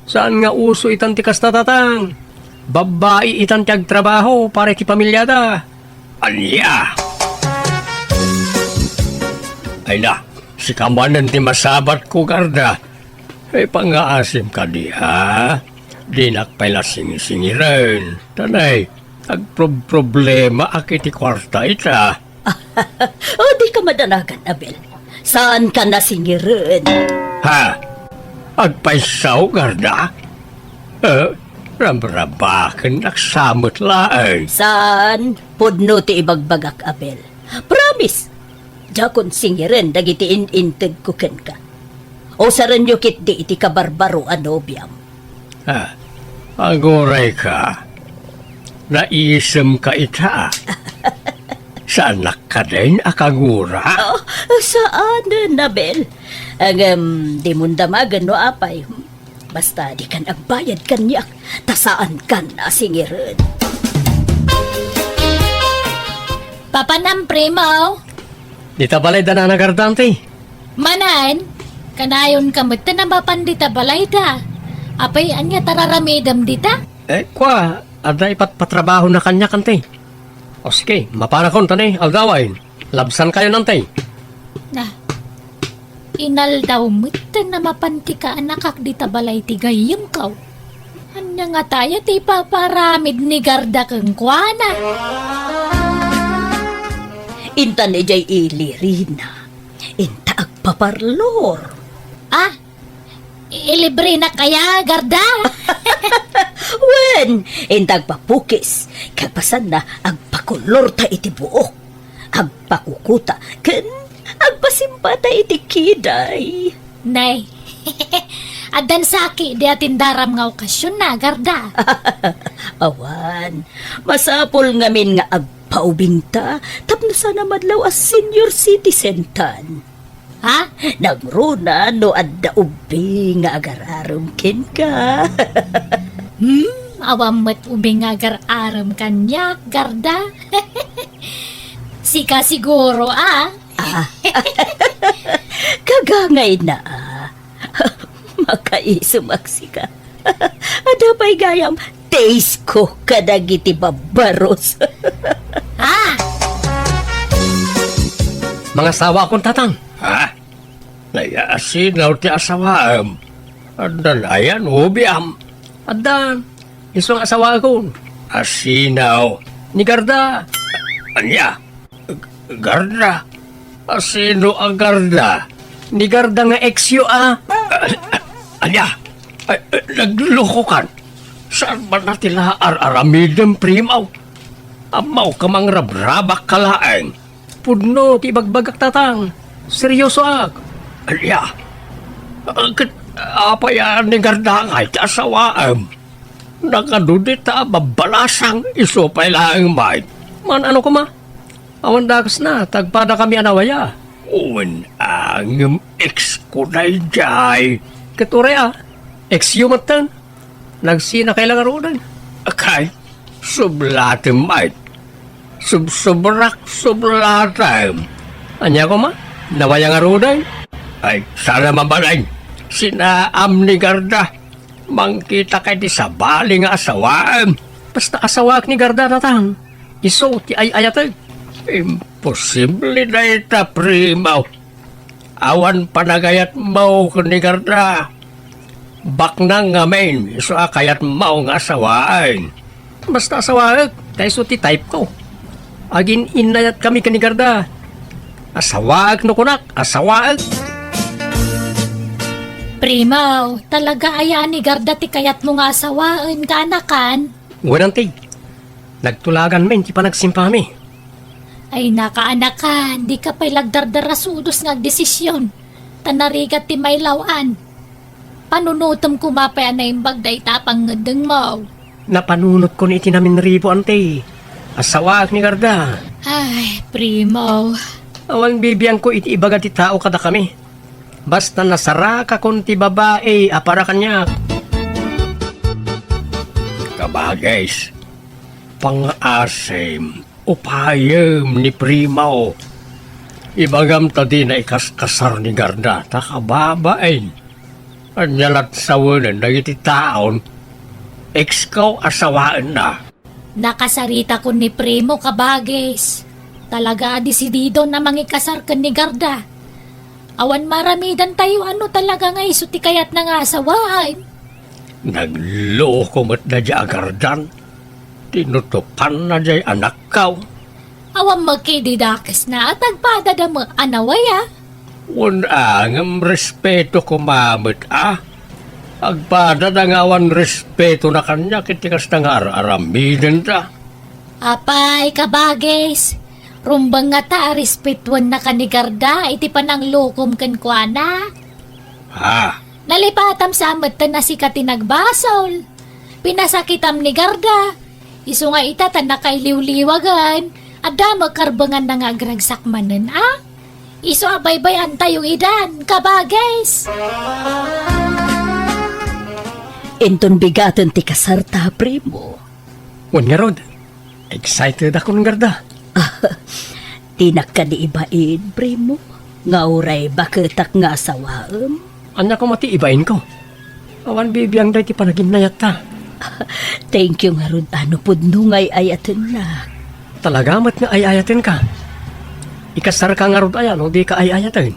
Saan nga uso itan ti kasta, tatang. Babbai itan ti agtrabaho para iti pamiliada. Ania? Ay na, sika manen ti masabatko, Garda. Ay, pangaasim kadi, ha? Dinak pay la singsingiren. Tanay, agprobproblemaak iti kuarta ita. O, dika madanagan, Abel. Saanka nasingiren? Ha? Agpayso, Garda? Eh, rabrabakennak sa met laeng. Saan? Pudno ti ibagbagak, Abel. Promise! Diakon singiren dagiti in-intedko kenka. Usarenyo ketdi iti kabarbaro a nobiam. Ah, agurayka. Naisemka ita. Saannak kadin a kagura? Oh, saan, Abel. Ngem, dimon damagen no apay. Basta dikan agbayad kaniak, ta saankan a singiren. Papanam, primo. Dita balay da Nana Garda, anti? Manen, kanayonka met a mapan dita balayda. Apay, ania ti ar-aramidem dita? Eh, kua, adda ipatpatrabahona kaniak, anti. O sige, mapanakon ta ni aldawen. Labsankayo, anti. Na, inaldaw met a mapan ti kaanakak dita balay ti gayyemko. Ania ngata aya ti ipapaaramid ni Garda kenkuana? Intan idiay ili, Rina. Inta agpaparlor. Ah, ilibrenak aya, Garda? Wen, inta agpapukis. Kalpasanna, agpakolorta iti buok. Agpakukuta ken agpasimbata iti kiday. Nay, addan saki di atindaram nga okasionna, Garda. Awan, masapul ngamin nga agpaubingta tapno saan a madlaw a senior citizen tan. Ha? Nangruna no adda ubing nga agar-arem kenka. Hmm, awan met ubing nga agar-arem kaniak, Garda. Sika siguro, ah. Ah. Kagangayna, ah. Makaisemak sika. Adda pay gayam taste ko kadagiti babbaros. Ah! Mangasawakon, tatang. Ha? Ay, asino ti asawaem? Addan aya nobiam? Addan. Isu nga asawaekon. Asino? Ni Garda. Ania? Garda? Asino a Garda? Ni Garda nga ex-yo a. Ania? Ay, naglukokan. Saan man na ti laar-aramidem, Primo? Ammok a mangrabrabak ka laeng. Pudno ti ibagbagak, Tatang. Seryosoak. Ania? Ket apay a ni Garda ngay ti asawaem? Nakadudi ta babbalasang isu pay laeng met. Maan-ano koma? Awan dakesna, tagpadakami a nawaya. Wen, ngem ex ko daydiay. Ket uray a, ex-yo metten. Nagsinakay la ngaruden. Kay, sublatem met. Subsubrak, sublatem. Ania koma? Nawaya ngaruden? Ay, saan a mabalin. Sinaam ni Garda. Mangkitak iti sabali nga asawaem. Basta asawaek ni Garda, Tatang. Isu ti ay-ayatek. Imposible dayta, Primo. Awan panagayatmo ken ni Garda. Baknang ngamin, isu a kayatmo nga asawaen. Basta asawaek, ta isu ti type ko. Agin-innayatkami ken ni Garda. Asawaek no kunak, asawaek. Primo, talaga aya a ni Garda ti kayatmo nga asawaen, kaanakan? Wen, Auntie. Nagtulagan met ti panagsimpami. Ay, nakaanakan, dika pay la agdardarasudos nga agdesisyon, ta narigat ti mailaw-an. Panunotem koma pay a naimbag dayta a pangngeddengmo. Napanunotkon iti naminribo, Auntie. Asawaek ni Garda. Ay, Primo. Awan bibiangko iti ibaga ti tao kadakami. Basta nasarakakon ti babai a para kaniak. Kabagis, pangaasim, upayem ni Primo. Ibagam ta dina ikaskasar ni Garda, ta kababain. Ania lat sawenen dagiti taon, ex ko a sawaenna. Nakasaritakon ni Primo, kabagis. Talaga a desididon a mangikasar ken ni Garda. Awan maaramidantayo a no talaga nga isu ti kayatna nga asawaen. Nagloko met daydiay a Gardan. Tinutopanna diay anakko. Awan met ketdi dakesna a tagpadada met a nawaya. Wen a, ngem respeto koma met a. Agpadada nga awan respetona kaniak iti kasta nga ar-aramidenda. Apay, kabagis, rumbeng ngata a respetuennaka ni Garda iti pananglokom kenkuana? Ha? Nalipatam sa metten a sika ti nagbasol. Pinasakitam ni Garda. Isu nga ita ta nakailiwliwagen, adda met karbenganna nga agragsak manen a? Isu a baybay-antayo idan, kabagis! Inton bigaten ti kasarta, Primo. Wen ngarud, excited akon, Garda. Dinak kadi ibain, Primo, nga uray baketak nga asawaem. Ania koma ti ibainko? Awan bibiangda iti panaginnayatta. Thank you ngarud a no pudno nga ay-ayatennak. Talaga met nga ay-ayatenka. Ikasarka ngarud aya no dika ay-ayaten?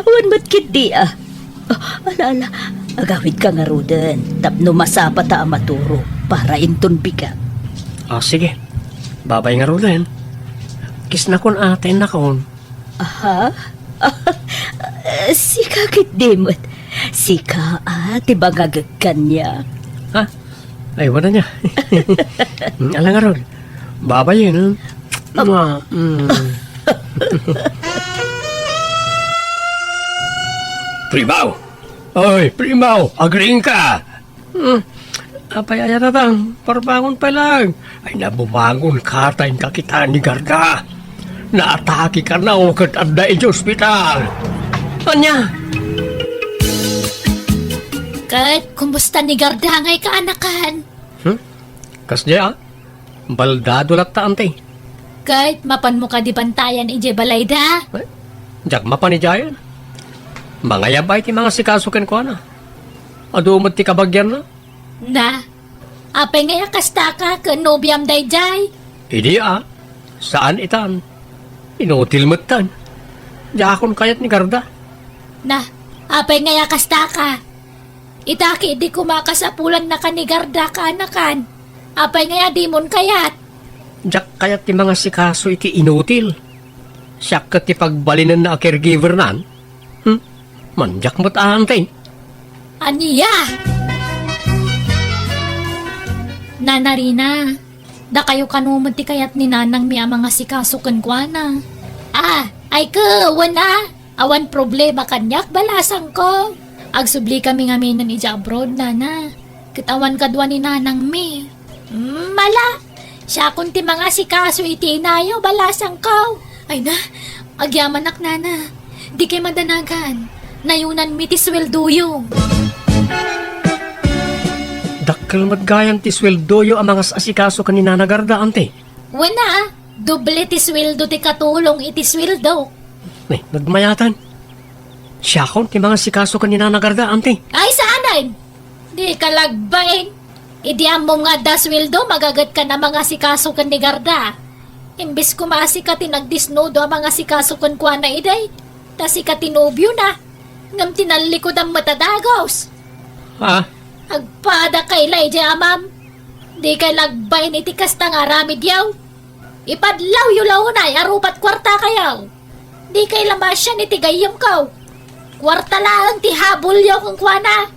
Wen met ketdi a. Ah, ala, ala, agawidka ngaruden tapno masapata a maturo para inton bigat. Ah, sige. Babay ngaruden. Kisnakon a, tennakon. Aha? Sika ketdi met. Sika a ti bangagek kaniak. Ha? Ay, wala niya. Ala ngarud. Babayen, ha? Mua, mm. Primaw! Oy, Primaw! Agriingka! Hmm. Apay aya, Tatang? Parbangon pay laeng. Ay, nabumangon ka ta inka kitaan ni Garda. Naatake kano ket adda iti ospital. Ania? Ket kumusta ni Garda ngay kaanakan? Hmm? Kasdiay a? Baldado latta, Auntie. Ket mapanmo kadi bantayan idiay balayda? Eh, diak mapan idiayen. Mangayab a iti mangasikaso kenkuana. Adu met ti kabagianna. Na, apay ngay a kastaka ken nobiam daydiay? Idi a, saan itan. Inutil metten. Diakon kayat ni Garda. Na, apay nga ya kasta ka? Ita ketdi koma kasapulanna ka ni Garda, kaanakan. Apay nga ya dimon kayat? Diak kayat ti mangasikaso iti inutil. Siak ket ti pagbalinenna a caregiver-nan. Hmm? Mandiak met, ante. Ania? Nana Rina, dakayo kano met ti kayat ni nanangmi a mangasikaso kenkuana? Ah, ay ket, wen a. Awan problema kaniak, balasangko. Agsublikami ngaminen idiay abroad, nana. Ket awan kadua ni nanangmi. Mm, mala, siakon ti mangasikaso iti inayo, balasangko. Ay na, agyamanak, nana. Dikay madanagan. Nayunanmi ti sueldoyo. Dakkel met gayam ti sueldoyo a mangas-asikaso ken ni Nana Garda, ante. Wen a, doble ti sueldo ti katulong iti sueldo. Eh, nagmayatan. Siakon ti mangasikaso ken ni Nana Garda, ante. Ay, saanen? Dika lagbain. Idi ammom nga adda sueldo, magagetka a mangasikaso ken ni Garda. Imbes koma a sika ti nagdisnudo a mangasikaso kenkuana idi, ta sika ti nobiona. Ngem tinallikudan met a dagus. Ha? Agpadakay la idiay amam. Dikay lagbain iti kasta nga aramidyo. Ipadlawyo la unay a rupat kuartakayo. Dikay la masian iti gayyemko. Kuarta laeng ti habulyo kenkuana.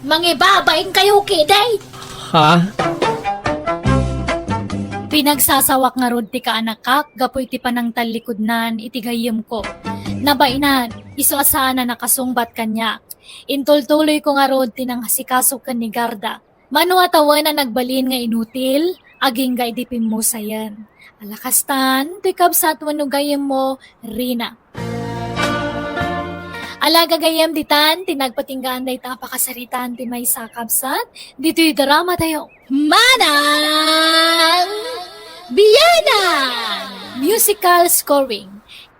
Mangibabainkayo ketdi. Ha? Pinagsasawak ngarud ti kaanakak gapu iti panangtallikudnan iti gayyemko. Nabainan, isu a saan a nakasungbat kaniak. Intultuloyko ngarud ti nangasikaso ken ni Garda. Mano a tawen a nagbalin nga inutil, agingga idi pimmusayen. Ala kastan, toy kabsat wenno gayyemmo, Rina. Ala gagayyem ditan, ti nagpatinggaan dayta a pakasaritaan ti maysa a kabsat, ditoy drama tayo. Manang Bianang! Musical scoring,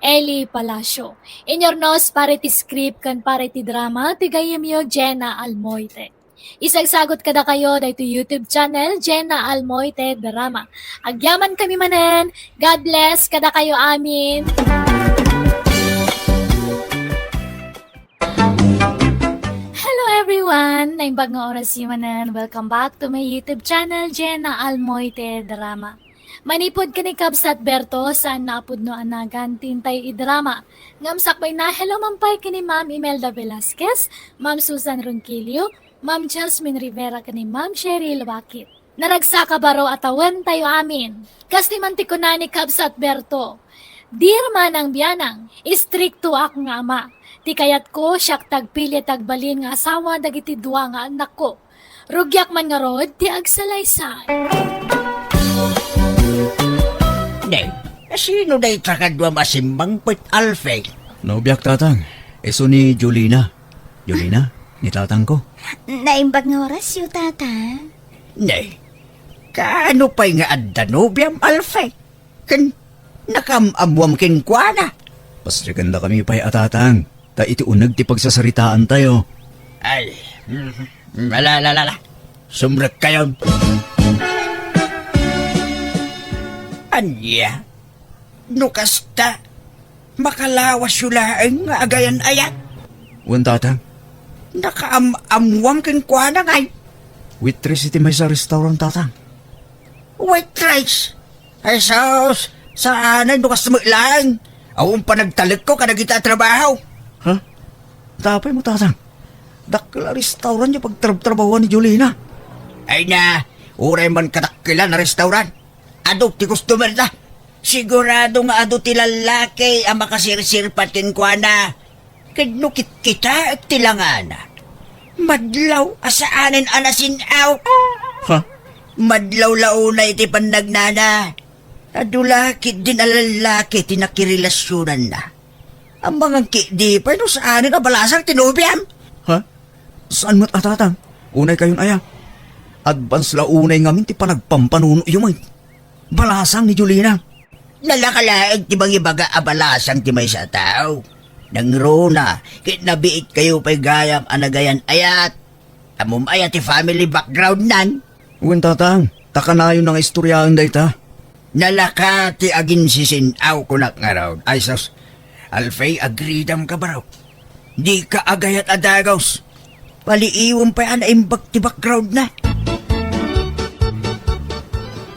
Eli Palacio. Inyurnos para iti script ken para iti drama, ti gayyemyo Jenna Almoite. Isagsagot kadakayo daytoy YouTube channel, Jenna Almoite Drama. Agyamankami manen. God bless kadakayo amin. Hello everyone! Naimbag nga orasyo manen. Welcome back to my YouTube channel, Jenna Almoite Drama. Manipud ken ni Kabsat Berto, saan a pudno a nagan ti intay idrama. Ngem sakbayna, hello man pay ken ni Ma'am Imelda Velasquez, Ma'am Susan Ronquillo, Ma'am Jasmine Rivera ken ni Ma'am Cheryl Wakit. Naragsak a baro a tawen tayo amin. Kas ti man ti kuna ni Kabsat Berto, "Dear Manang Bianang, istriktoak nga ama. Ti kayatko, siak ti agpili ti agbalin nga asawa dagiti dua nga annakko. Rugiak man ngarud ti agsalaysay." Ne, sino dayta kaduam a simmangpet, Alfie? Nobiak, Tatang. Isu ni Jolina. Jolina, ni tatangko. Naimbag nga orasyo, Tatang. Ne, kaano pay nga adda nobiam, Alfie? Ken nakaam-ammoam kenkuana? Pasrekendakami pay a, Tatang, ta iti uneg ti pagsasaritaantayo. Ay, mm, ala, ala, ala, ala. Sumrekkayon. Ania? No kasta, makalawasyo laeng nga agayan-ayat. Wen, Tatang. Nakaam-ammoam kenkuana ngay? Waitress iti maysa a restaurant, Tatang. Waitress? Ay, sus, saanen no kasta met laeng. Awan panagtalekko kadagita a trabaho. Ha? Apay mo, Tatang? Dakkel a restaurant ti pagtrabtrabahoan ni Jolina. Ay na, uray man kadakkelan a restaurant. Adu ti customer da. Sigurado nga adu ti lallaki a makasirsirpat kenkuana. Ket no kitkitaek ti langana, madlaw a saanen a nasin-aw. Ha? Madlaw la unay iti pannagnana. Adu la ketdin a lallaki ti nakirelasionanna. Amangan ketdi pay no saanen a balasang ti nobiam. Ha? Saan met a, Tatang? Unay kayon aya. Advance la unay ngamin ti panagpampanunoyo met. Balasang ni Jolina. Nalaka laeng ti mangibaga a balasang ti maysa a tao. Nangruna, ket nabiit kayo pay gayam a nagayan-ayat. Ammom aya ti family background nan? Wen, Tatang, ta kanayon nga istoryaen dayta. Nalaka ti aginsisin-aw kunak ngarud. Ay, sus. Alfie, agridam ka, baro. Di ka agayat a dagus. Paliiwem pay a naimbag ti background na.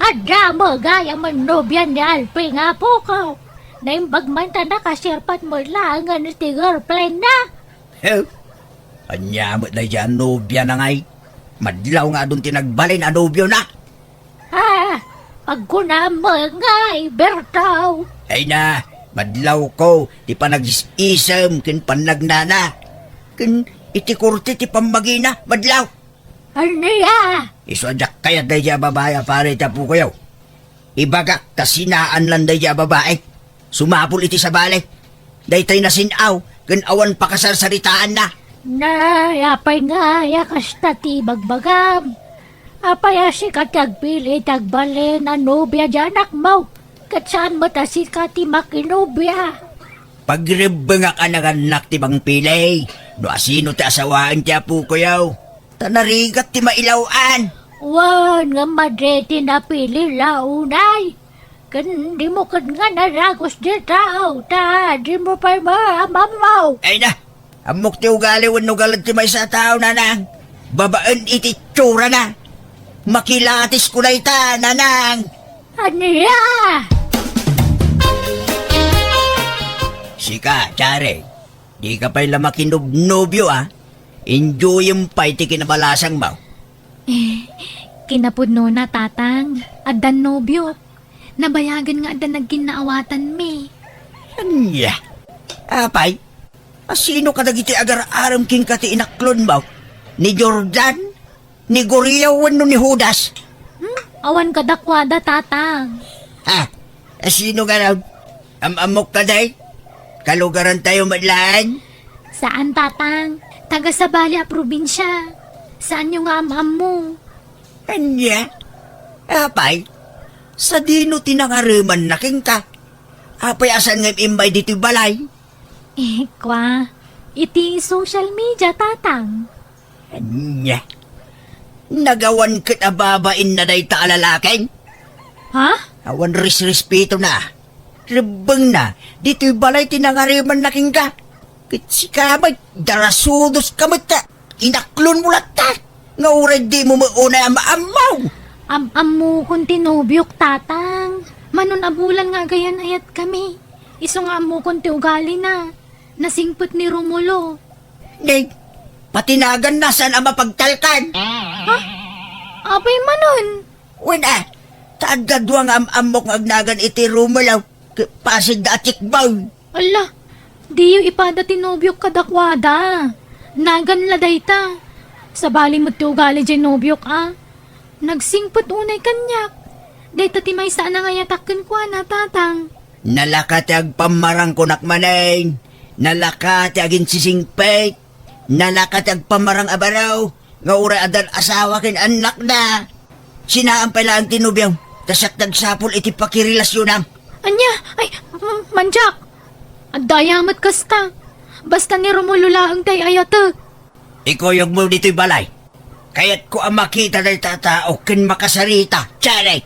Adda met gayam a nobia ni Alfie nga apoko. Naimbag man ta nakasirpat met laengen iti girlfriend na. He? Ania met daydiay a nobia na ngay? Madlaw nga adun ti nagbalin a nobio na. Ah, agkunam ngay, Berto. Ay na, madlaw ko ti panagis-isem ken pannagnana. Ken iti korte ti pammagina, madlaw. Ania? Isu a diak kayat daydiay a babai a pari ti apokoyo. Ibagak ta sinaan lan daydiay a babai. Sumapul iti sabali. Daytay nasin-aw ken awan pakasarsaritaanna. Nay, apay ngay a kasta ti ibagbagam? Apay a sika ti agpili iti agbalin a nobia ti anakmo? Ket saan met a sika ti makinobia? Pagrebbengak a nagannak ti mangpili no asino ti asawaen ti apokoyo. Ta narigat ti mailaw-an. Wen, ngem madi ti napili la unay. Ken dimo ket nga naragus dita, ta dimo pay maammo. Ay na, ammok ti ugali wenno galad ti maysa a tao, nanang. Babaen iti itsurana. Makilatis ko dayta, nanang. Ania? Sika, Chare, di ka pay la makinobnobio, a. Enjoyem pay ti kinabalasangmo. Eh, kinapudnona, Tatang. Addan nobio. Nabayagen nga adda nagkinnaawatanmi. Ania? Apay, asino kadagiti agar-arem kenka ti inaklonmo? Ni Jordan? Ni Guriao wenno ni Judas? Hmm? Awan kadakuada, Tatang. Ha? Asino ngarud? Am-ammok kadi? Kalugarantayo met laeng? Saan, Tatang. Taga sabali a probinsia. Saanyo nga am-ammo? Ania? Apay, sadino ti nangaremanna kenka? Apay a saan nga im-imbay ditoy balay? Eh, kwa, iti social media, Tatang. Ania? Nagawan ket a babainna dayta a lalaki? Ha? Awan resrespetona. Rebbengna, ditoy balay ti nangaremanna kenka. Ket sika met, darasudos ka met, ta inaklonmo latta. Nga uray dimo met unay a maammo. Am-ammokon ti nobiok, Tatang. Manon a bulan nga agayan-ayatkami. Isu nga ammokon ti ugalina. Nasingpet ni Romulo. Nay, pati naganna saan a mapagtalkan. Ha? Apay manon? Wen a, ta adda dua nga am-ammok nga agnagan iti Romulo, ket pasigda a checkboy. Alla, diyo ipada ti nobiok kadakuada. Nagan la dayta. Sabali met ti ugali diay nobiok a. Nagsingpet unay kaniak. Dayta ti maysa a nangayatak kenkuana, Tatang. Nalaka ti agpammarang kunak manen. Nalaka ti aginsisingpet. Nalaka ti agpammarang a baro nga uray addan asawa ken annakna. Sinaan pay laeng ti nobiom, ta siak ti agsapul iti pakirelasionam. Ania? Ay, m-, mandiak! Adda aya met kasta. Basta ni Romulo laeng ti ay-ayatek. Ikuyogmo ditoy balay. Kayatko a makita dayta a tao ken makasarita. Tiyaray!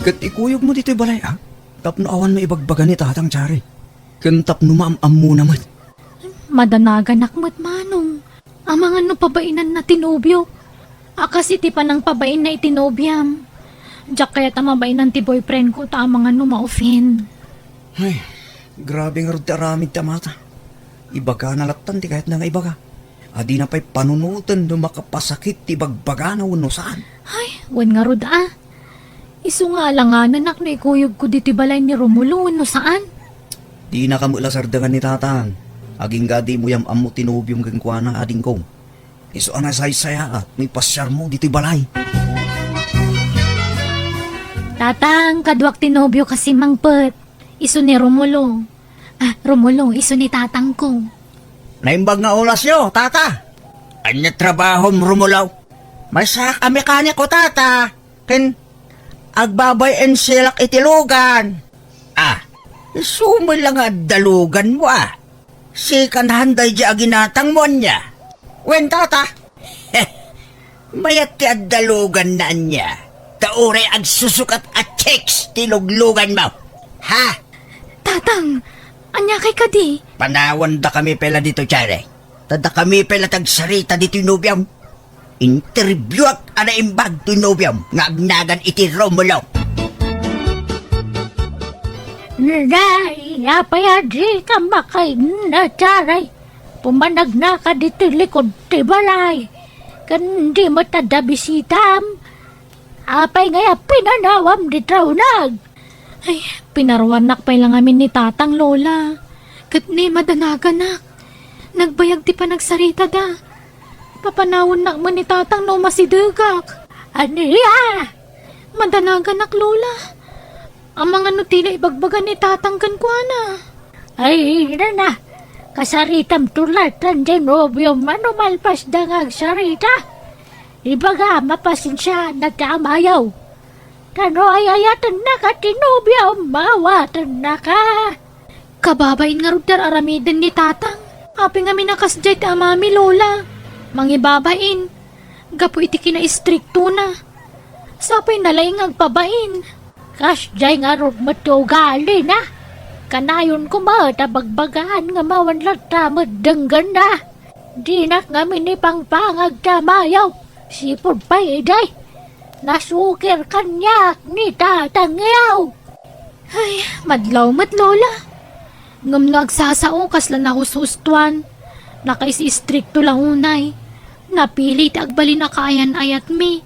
Ket ikuyogmo ditoy balay, a? Tapno awan maibagbaga ni Tatang Tiyaray. Ken tapno maam-ammona met. Madanaganak met, Manong. Amangan no pabainanna ti nobiok. A kas iti panangpabainna iti nobiam. Diak kayat a mabainan ti boyfriend ko ta amangan no ma-offend. Ay, grabe ngarud ti aramid ti amata. Ibagana lattan ti kayatna nga ibaga. A dina pay panunoten no makapasakit ti ibagbagana wenno saan. Ay, wen ngarud a. Isu nga alangananak no ikuyogko ditoy balay ni Romulo wenno saan. Dinaka met la sardengan ni Tatang. Agingga dimo yam-ammo ti nobiom kenkuana, adingko. Isu a nasaysayaat no ipasiarmo ditoy balay. Tatang, kaduak ti nobiok a simmangpet. Isu ni Romulo. Ah, Romulo, isu ni tatangko. Naimbag nga orasyo, tata. Ania trabahom, Romulo? Maysaak a mekaniko, tata. Ken agbabay-en siak iti lugan. Ah, isu met la nga adda luganmo, a. Second hand daydiay a ginatangmo, ania? Wen, tata. Mayat ti adda luganna, ania? Ta uray agsusukat a chicks ti lugluganmo. Ha? Tatang, ania kay kadi? Panawandakami pay la ditoy, Cherry. Ta dakami pay la ti agsarita ditoy nobiom. Interbiuak a naimbag toy nobiom nga agnagan iti Romulo. Nay, apay a dika makainna, Cherry? Pumanagnaka ditoy likud ti balay. Ken di met adda bisitam. Apay ngay a pinanawam ditoy uneg? Ay, pinaruannak pay la ngamin ni Tatang, Lola. Ket ni madanaganak. Nagbayag ti panagsaritada. Papanawannak met ni Tatang no masidegak. Ania? Madanaganak, Lola. Amangan no ti la ibagbaga ni Tatang kenkuana. Ay, nana, kasaritam tulatan di nobiom no malpasda nga agsarita. Ibaga, mapasensiaanna ti amayo. Ta no ay-ayatennaka ti nobiom, maawatennaka. Kababain ngarud ti ar-aramiden ni Tatang. Apay ngamin a kasdiay ti amami, Lola? Mangibabain. Gapu iti kinaistriktona. Sapay na laeng nga agpabain. Kasdiay ngarud met ti ugalina. Kanayon koma ta bagbagaan nga awan latta met denggenna. Dinak ngamin ipangpangag ti amayo. Sipud pay idi, nasukir kaniak ni Tatangyo. Ay, madlaw met, Lola. Ngem no agsasao, kasla nahushustuan. Nakaisistrikto la unay. Napili ti agbalin a kaayan-ayatmi.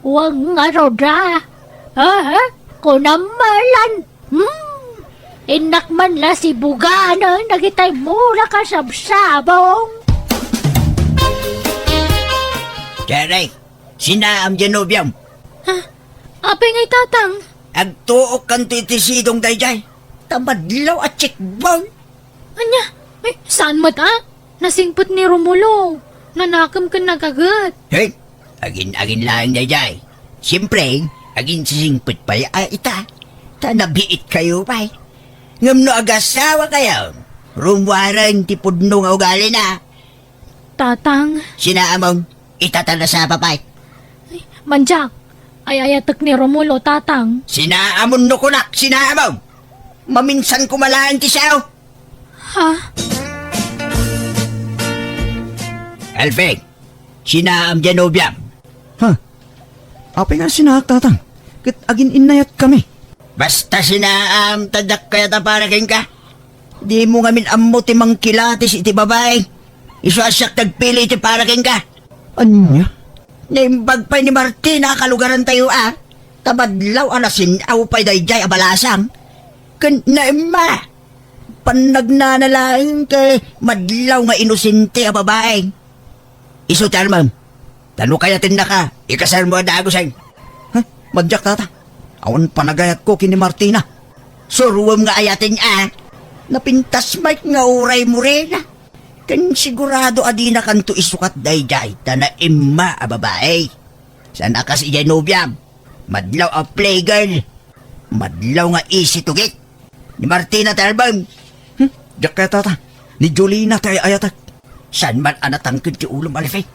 Wen ngarud a. Aha? Kunam malan. Hmm. Innak man la sibuganen dagitay mura kasabsabong. Cherry, sinaam diay nobiom. Ha? Apay ngay, Tatang? Agtuokkanto iti sidong daydiay. Ta madlaw a checkball. Ania? Ay, saan met a? Nasingpet ni Romulo. Nanakem ken nagaget. Hey, agin-agin laeng daydiay. Siempre, aginsisingpet pay a ita. Ta nabiitkayo pay. Ngem no agasawakayo, rummuaren ti pudno nga ugalina. Tatang. Sinaamon, ita ta nasapa pay. Ay, Mandiak, ay-ayatek ni Romulo, Tatang. Sinaamon no kunak, sinaamon. Maminsan koma laeng ti sao. Ha? Alvin, sinaam diay nobiam. Ha? Apay nga sinaak, Tatang? Ket agin-innayatkami. Basta sinaam, ta diak kayat a para kenka. Dimo ngamin ammo ti mangkilatis iti babai. Isu a siak ti agpili iti para kenka. Ania? Naimbag pay ni Martina a kalugarantayo a. Ta madlaw a nasin-aw pay daydiay a balasang. Ken naimma. Pannagnana laeng ti madlaw nga inosente a babai. Isu ti armem. Ta no kayatennaka, ikasarmo a dagusen. Ha? Mandiak, Tata. Awan panagayatko ken ni Martina. Suroem nga ayaten a. Napintas met nga uray morena. Ken sigurado a dinakanto isukat daydiay ta naimma a babai. Saan a kas idiay nobiam. Madlaw a playgirl. Madlaw nga easy to get. Ni Martina ti armem. Hmm? Diak kayat, Tata. Ni Jolina ti ay-ayatek. Saan man a natangked ti ulom, Alfie?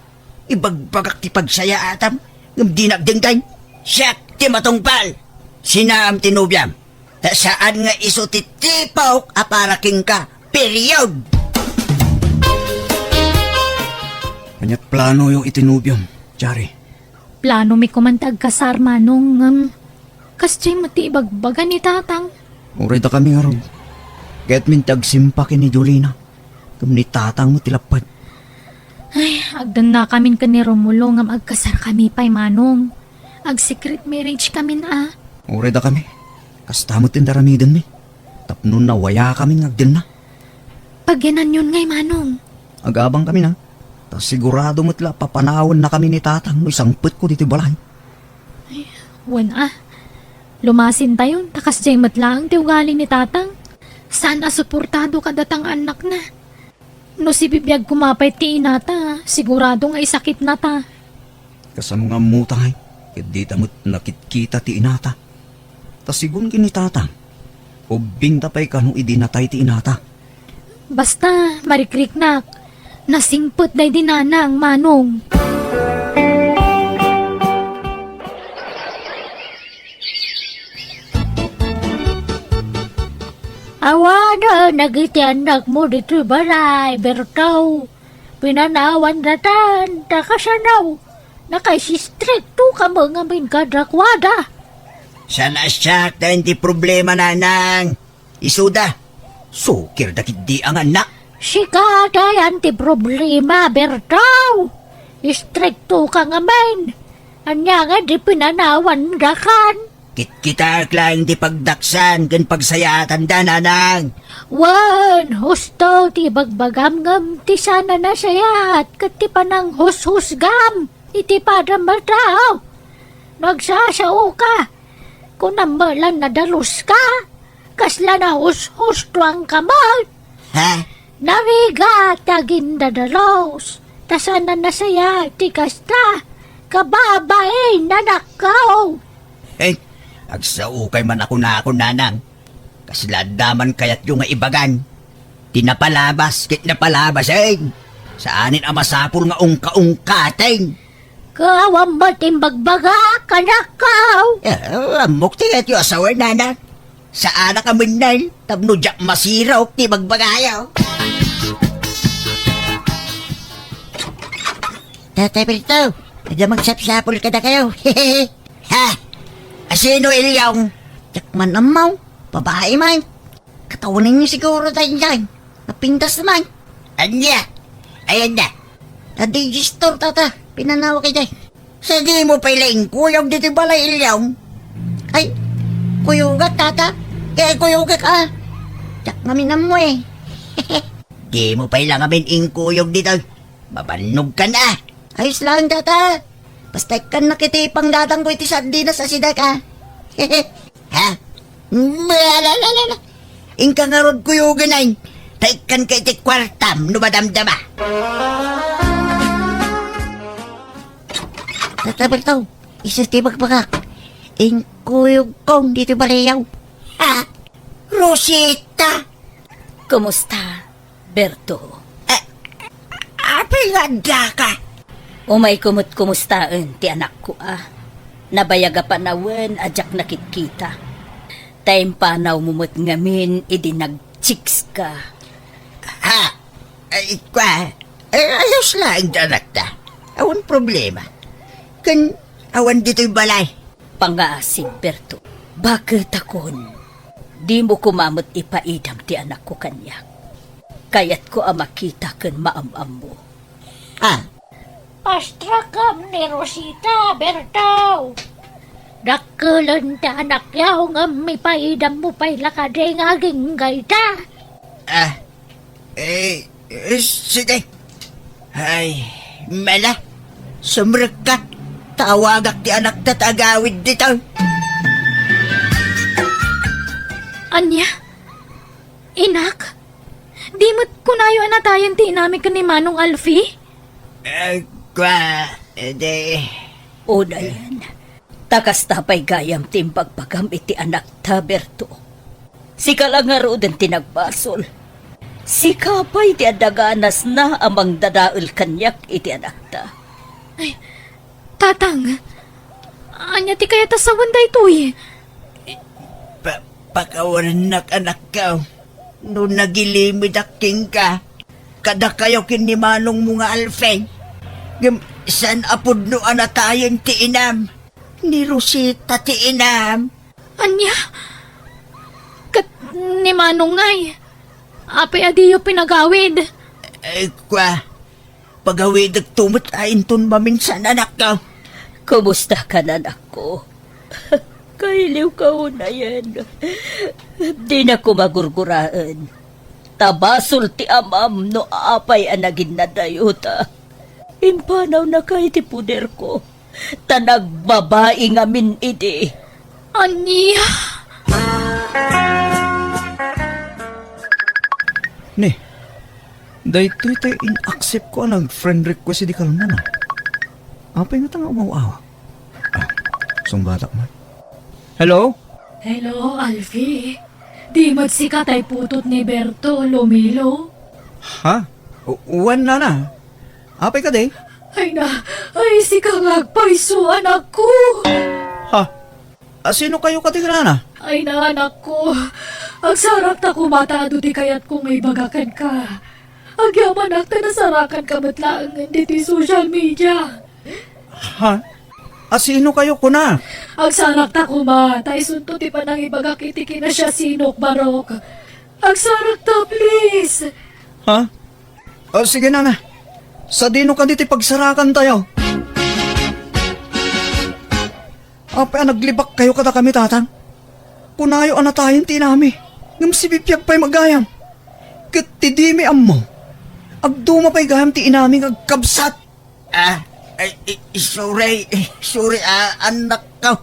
Ibagbagak ti pagsayaatam, ngem dinak denggen. Siak ti matungpal. Sinaam ti nobiam. Ta saan nga isu ti tipok a para kenka. Period. Ania't planoyo iti nobiam, Jari? Planomi koman ti agkasar, Manong, ngem kasdiay met ti ibagbaga ni Tatang. Uray dakami ngarud. Kayatmin ti agsimpa ken ni Jolina. Ngem ni Tatang met ti lapped. Ay, agdennakamin ken ni Romulo ngem agkasarkami pay, Manong. Ag-secret marriage kamin a. Uray dakami. Kasta met ti aramidenmi. Tapno nawayakamin nga agdenna. Pagyananyon ngay, Manong. Agabangkamin a. Ta sigurado met la a papanawennakami ni Tatang no isangpetko ditoy balay. Ay, wen a. Lumasintayon, ta kasdiay met laeng ti ugali ni Tatang. Saan a suportado kadata nga annakna. No sibibiag koma pay ti inata, sigurado nga isakitnata. Kasano nga ammota ngay, ket dita met nakitkita ti inata? Ta sigun ken ni Tatang, ubbingta pay kano idi natay ti inata. Basta, marikriknak, nasingpet daydi nanang, Manong. Awanen dagiti annakmo ditoy balay, Berto. Pinanawan datan, ta kasano? Nakaistrikto ka met ngamin kadakuada. Saan a siak ti problema, nanang. Isuda, sukir dagiti angannak. Sika ti ayan ti problema, Berto. Istrikto ka ngamin. Ania nga di pinanawan dakan? Kitkitaek laeng ti pagdaksan ken pagsayatanda, nanang. Wen, husto ti ibagbagam ngem ti saan a nasayaat ket ti pananghushusgam iti padam a tao. Nagsasao ka. Kunam met la nadalus ka. Kasla nahushustoan ka met. Ha? Narigat ti agindadalus, ta saan a nasayaat ti kasta, kababain, anakko. Eh, agsaokay man a kunakon, nanang. Kasla adda man kayatyo nga ibagan. Ti napalabas ket napalabas, eh. Saanen a masapul nga ungka-ungkaten. Ket awan met imbagbagak, anakko. Eh, ammok ti kayatyo a sawen, nanang. Saanak a mennel, tapno diak masirok ti bagbagayo. Tatay Berto, adda magsapsapul kadakayo. Ha? Asino, Ilyong? Diak man ammo, babai man. Katawanen niyo siguro daydiay. Napintas man. Ania? Ayan na. Adi, Gistor, tata. Pinanawa kay day. Sa di mo pay la inkuyog ditoy balay, Ilyong? Ay, kuyogak, tata. Kaya kuyogak, ah. Diak ngamin ammo, eh. Di mo pay la ngamin inkuyog ditoy. Mabannog ka na. Ayos lang, tata. Basta ikkan na kiti panggatangko iti sardinas a sidak, ah. Ha? Ala, ala, ala, ala. Inka ngarud kuyogen ay. Ta ikkan ka iti kuartam no madamdama. Tata Berto, isu ti bagbagak. Inkuyog kong ditoy baliyaw. Ha? Rosita? Kumusta, Berto? A-, apay nga addaka? Umayko met kumustaen ti anakko a. Nabayag a panawen a diak nakitkita. Ta impanawmo met ngamin idi nagchicks ka. Ha? Ay, kwa, ay, ayos laeng ti anakta. Awan problema. Ken awan ditoy balay. Pangaasib, Berto. Baketakon, dimo koma met ipaidam ti anakko kaniak. Kayatko a makita ken maam-ammo. Ah. Pastrakam ni Rosita, Berto. Dakkelen ti anakyo ngem ipaidammo pay la kadi nga agingga ita. Ah, Eh, eh, sige. Ay, mala. Sumrekka. Tawagak ti anakta ta agawid ditoy. Ania? Inak? Di met kunayo a natayen ti inami ken ni Manong Alfie? Eh, kwa, eh, di. Unayen. Ta kasta pay gayam ti imbagbagam iti anakta, Berto. Sika la ngaruden ti nagbasol. Sika pay ti adda ganasna a mangdadael kaniak iti anakta. Ay, Tatang, ania ti kayat a sawen daytoy? Pa-, pakawarennak, anakko, no nagilimedak kenka. Kadakayo ken ni manongmo nga Alfie. Ngem saan a pudno a natayen ti inam. Ni Rosita ti inam. Ania? Ket ni manong ngay, apay a diyo pinagawid? Eh, kwa, pagawidek to met a inton maminsan, anakko. Kumusta ka, anakko? Kailiw ka unayen. Dinak koma gurguraen. Ta basol ti amam no apay a naginnadayota. Impanawnaka iti poderko, ta nagbabai ngamin idi. Ania? Ni, daytoy tay in-accept ko a nag-friend request idi kalman, a. Apay ngata nga umaw-awak? Ah, sungbatak man. Hello? Hello, Alfie. Di met sika tay putot ni Berto, Lumilo? Ha? U-, wen, nana. Apay kadi? Ay na, ay, sika nga agpayso, anakko. Ha? Asino kayo kadi, nana? Ay na, anakko. Agsarakta koma ta adu ti kayatko nga ibaga kenka. Agyamanak ta nasarakanka met laengen ditoy social media. Ha? A, sino kayo kuna? Agsarakta koma ta isunto ti panangibagak iti kinasiasinok, Barok. Agsarakta, please. Ha? O, sige, nana. Sadino kadi ti pagsarakantayo? Apay a naglibak kayo kadakami, tatang? Kunayo a natayen ti inami, ngem sibibiag pay met gayam. Ket ti dimi ammo, agduma pay gayam ti inami nga agkabsat. Ah, ay, i-, sorry, sorry, ah, anak ko.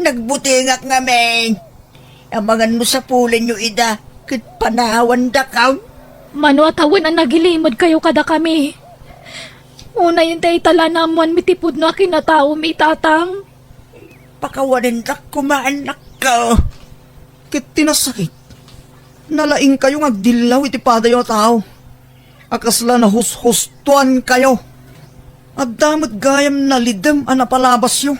Nagbutingak ngamin. Amangan no sapulenyo ida, ket panawandakon. Mano a tawen a nagilimedkayo kadakami? Unayen ta itala naammoanmi ti pudno a kinataomi, tatang. Pakawanendak koma, anakko. Ket ti nasakit, nalaingkayo nga agdillaw iti padayo a tao a kasla nahushustoankayo. Adda met gayam nalidem a napalabasyo.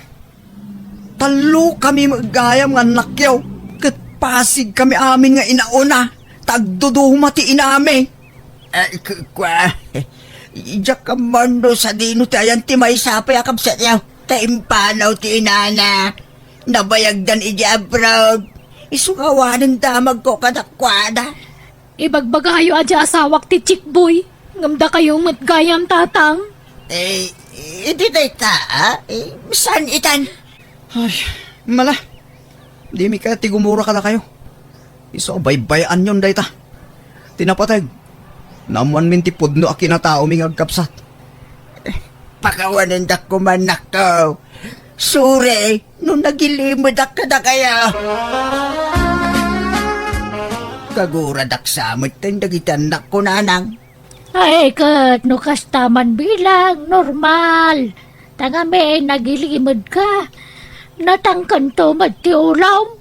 Tallokami met gayam nga annakyo, ket pasigkami amin nga inauna, ta agduduma ti inami. Ay, ku-, kua, diak ammo no sadino ti ayan ti maysa pay a kabsatyo, ta impanaw ti inana. Nabayagdan idiay abroad. Isu nga awanen damagko kadakuada. Ibagbagayo a di asawak ti chickboy, ngem dakayo met gayam, tatang. Eh, idi dayta, ah? Eh, saan itan? Ay, mala. Dimi kayat ti gumura kadakayo. Isu a baybay-anyon dayta. Ti napateg, naammoanmin ti pudno a kinataomi nga agkabsat. Pakawanendak koma, anakko. Sorry no nagilimedak kadakayo. Kaguradak sa met dagiti annakko, nanang. Ay, ket no kasta man bilang, normal. Ta ngamin, nagilimed ka. Natangken to met ti ulom.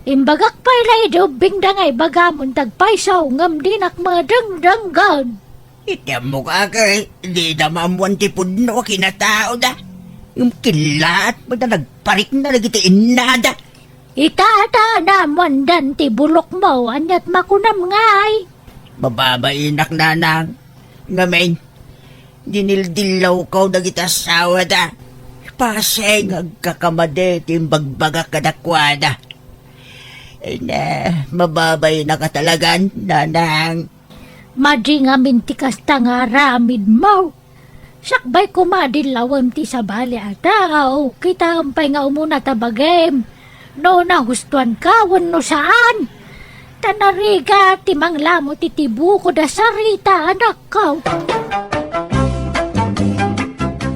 Imbagak pay la idi ubbingda nga ibagam intag payso, ngem dinak madengdenggen. Iti ammok, aki, dida maammoan ti pudno a kinataoda. Ngem kellaat met a nagparikna dagiti innada. Ita ta naammoandan ti bulokmo, aniat makunam ngay? Mababainak, nanang. Ngamin, dinildillawko dagiti asawada. Pasen nga agkakamadi ti imbagbagak kadakuada. Ay na, mababainak a talagan, nanang. Madi ngamin ti kasta nga aramidmo. Sakbay koma dillawem ti sabali a tao, kitaem pay nga umuna ta bagim no nahustoanka wenno saan. Ta narigat ti manglamo ti, ti bukod a sarita, anakko.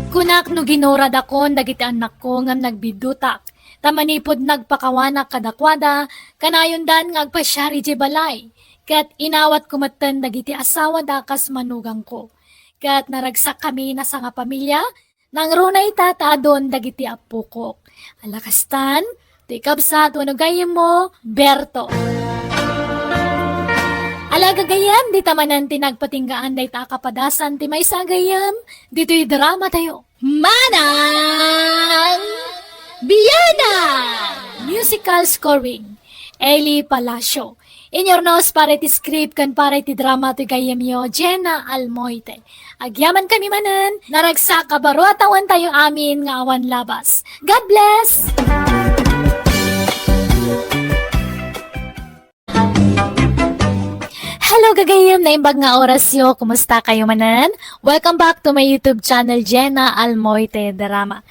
Kunak no ginuradakon dagiti annakko ngem nagbiddutak. Ta manipud nagpakawanak kadakuada, kanayondan nga agpasiar idiay balay. Ket inawatko metten dagiti asawada kas manugangko. Ket naragsakkami a sangapamilia, nangruna ita ta adun dagiti appokok. Ala kastan, ti kabsat wenno gayyemmo, Berto. Ala gagayyem, dita manen ti nagpatinggaan dayta a kapadasan ti maysa a gayyem, ditoy dramatayo. Manang Biana! Musical scoring, Eli Palacio. Inyurnos para iti script ken para iti drama ti gayyemyo, Jenna Almoite. Agyamankami manen, naragsak a baro a tawen tayo amin nga awan labas. God bless! Hello, gagayyem, naimbag nga orasyo. Kumusta kayo manen? Welcome back to my YouTube channel, Jenna Almoite Drama.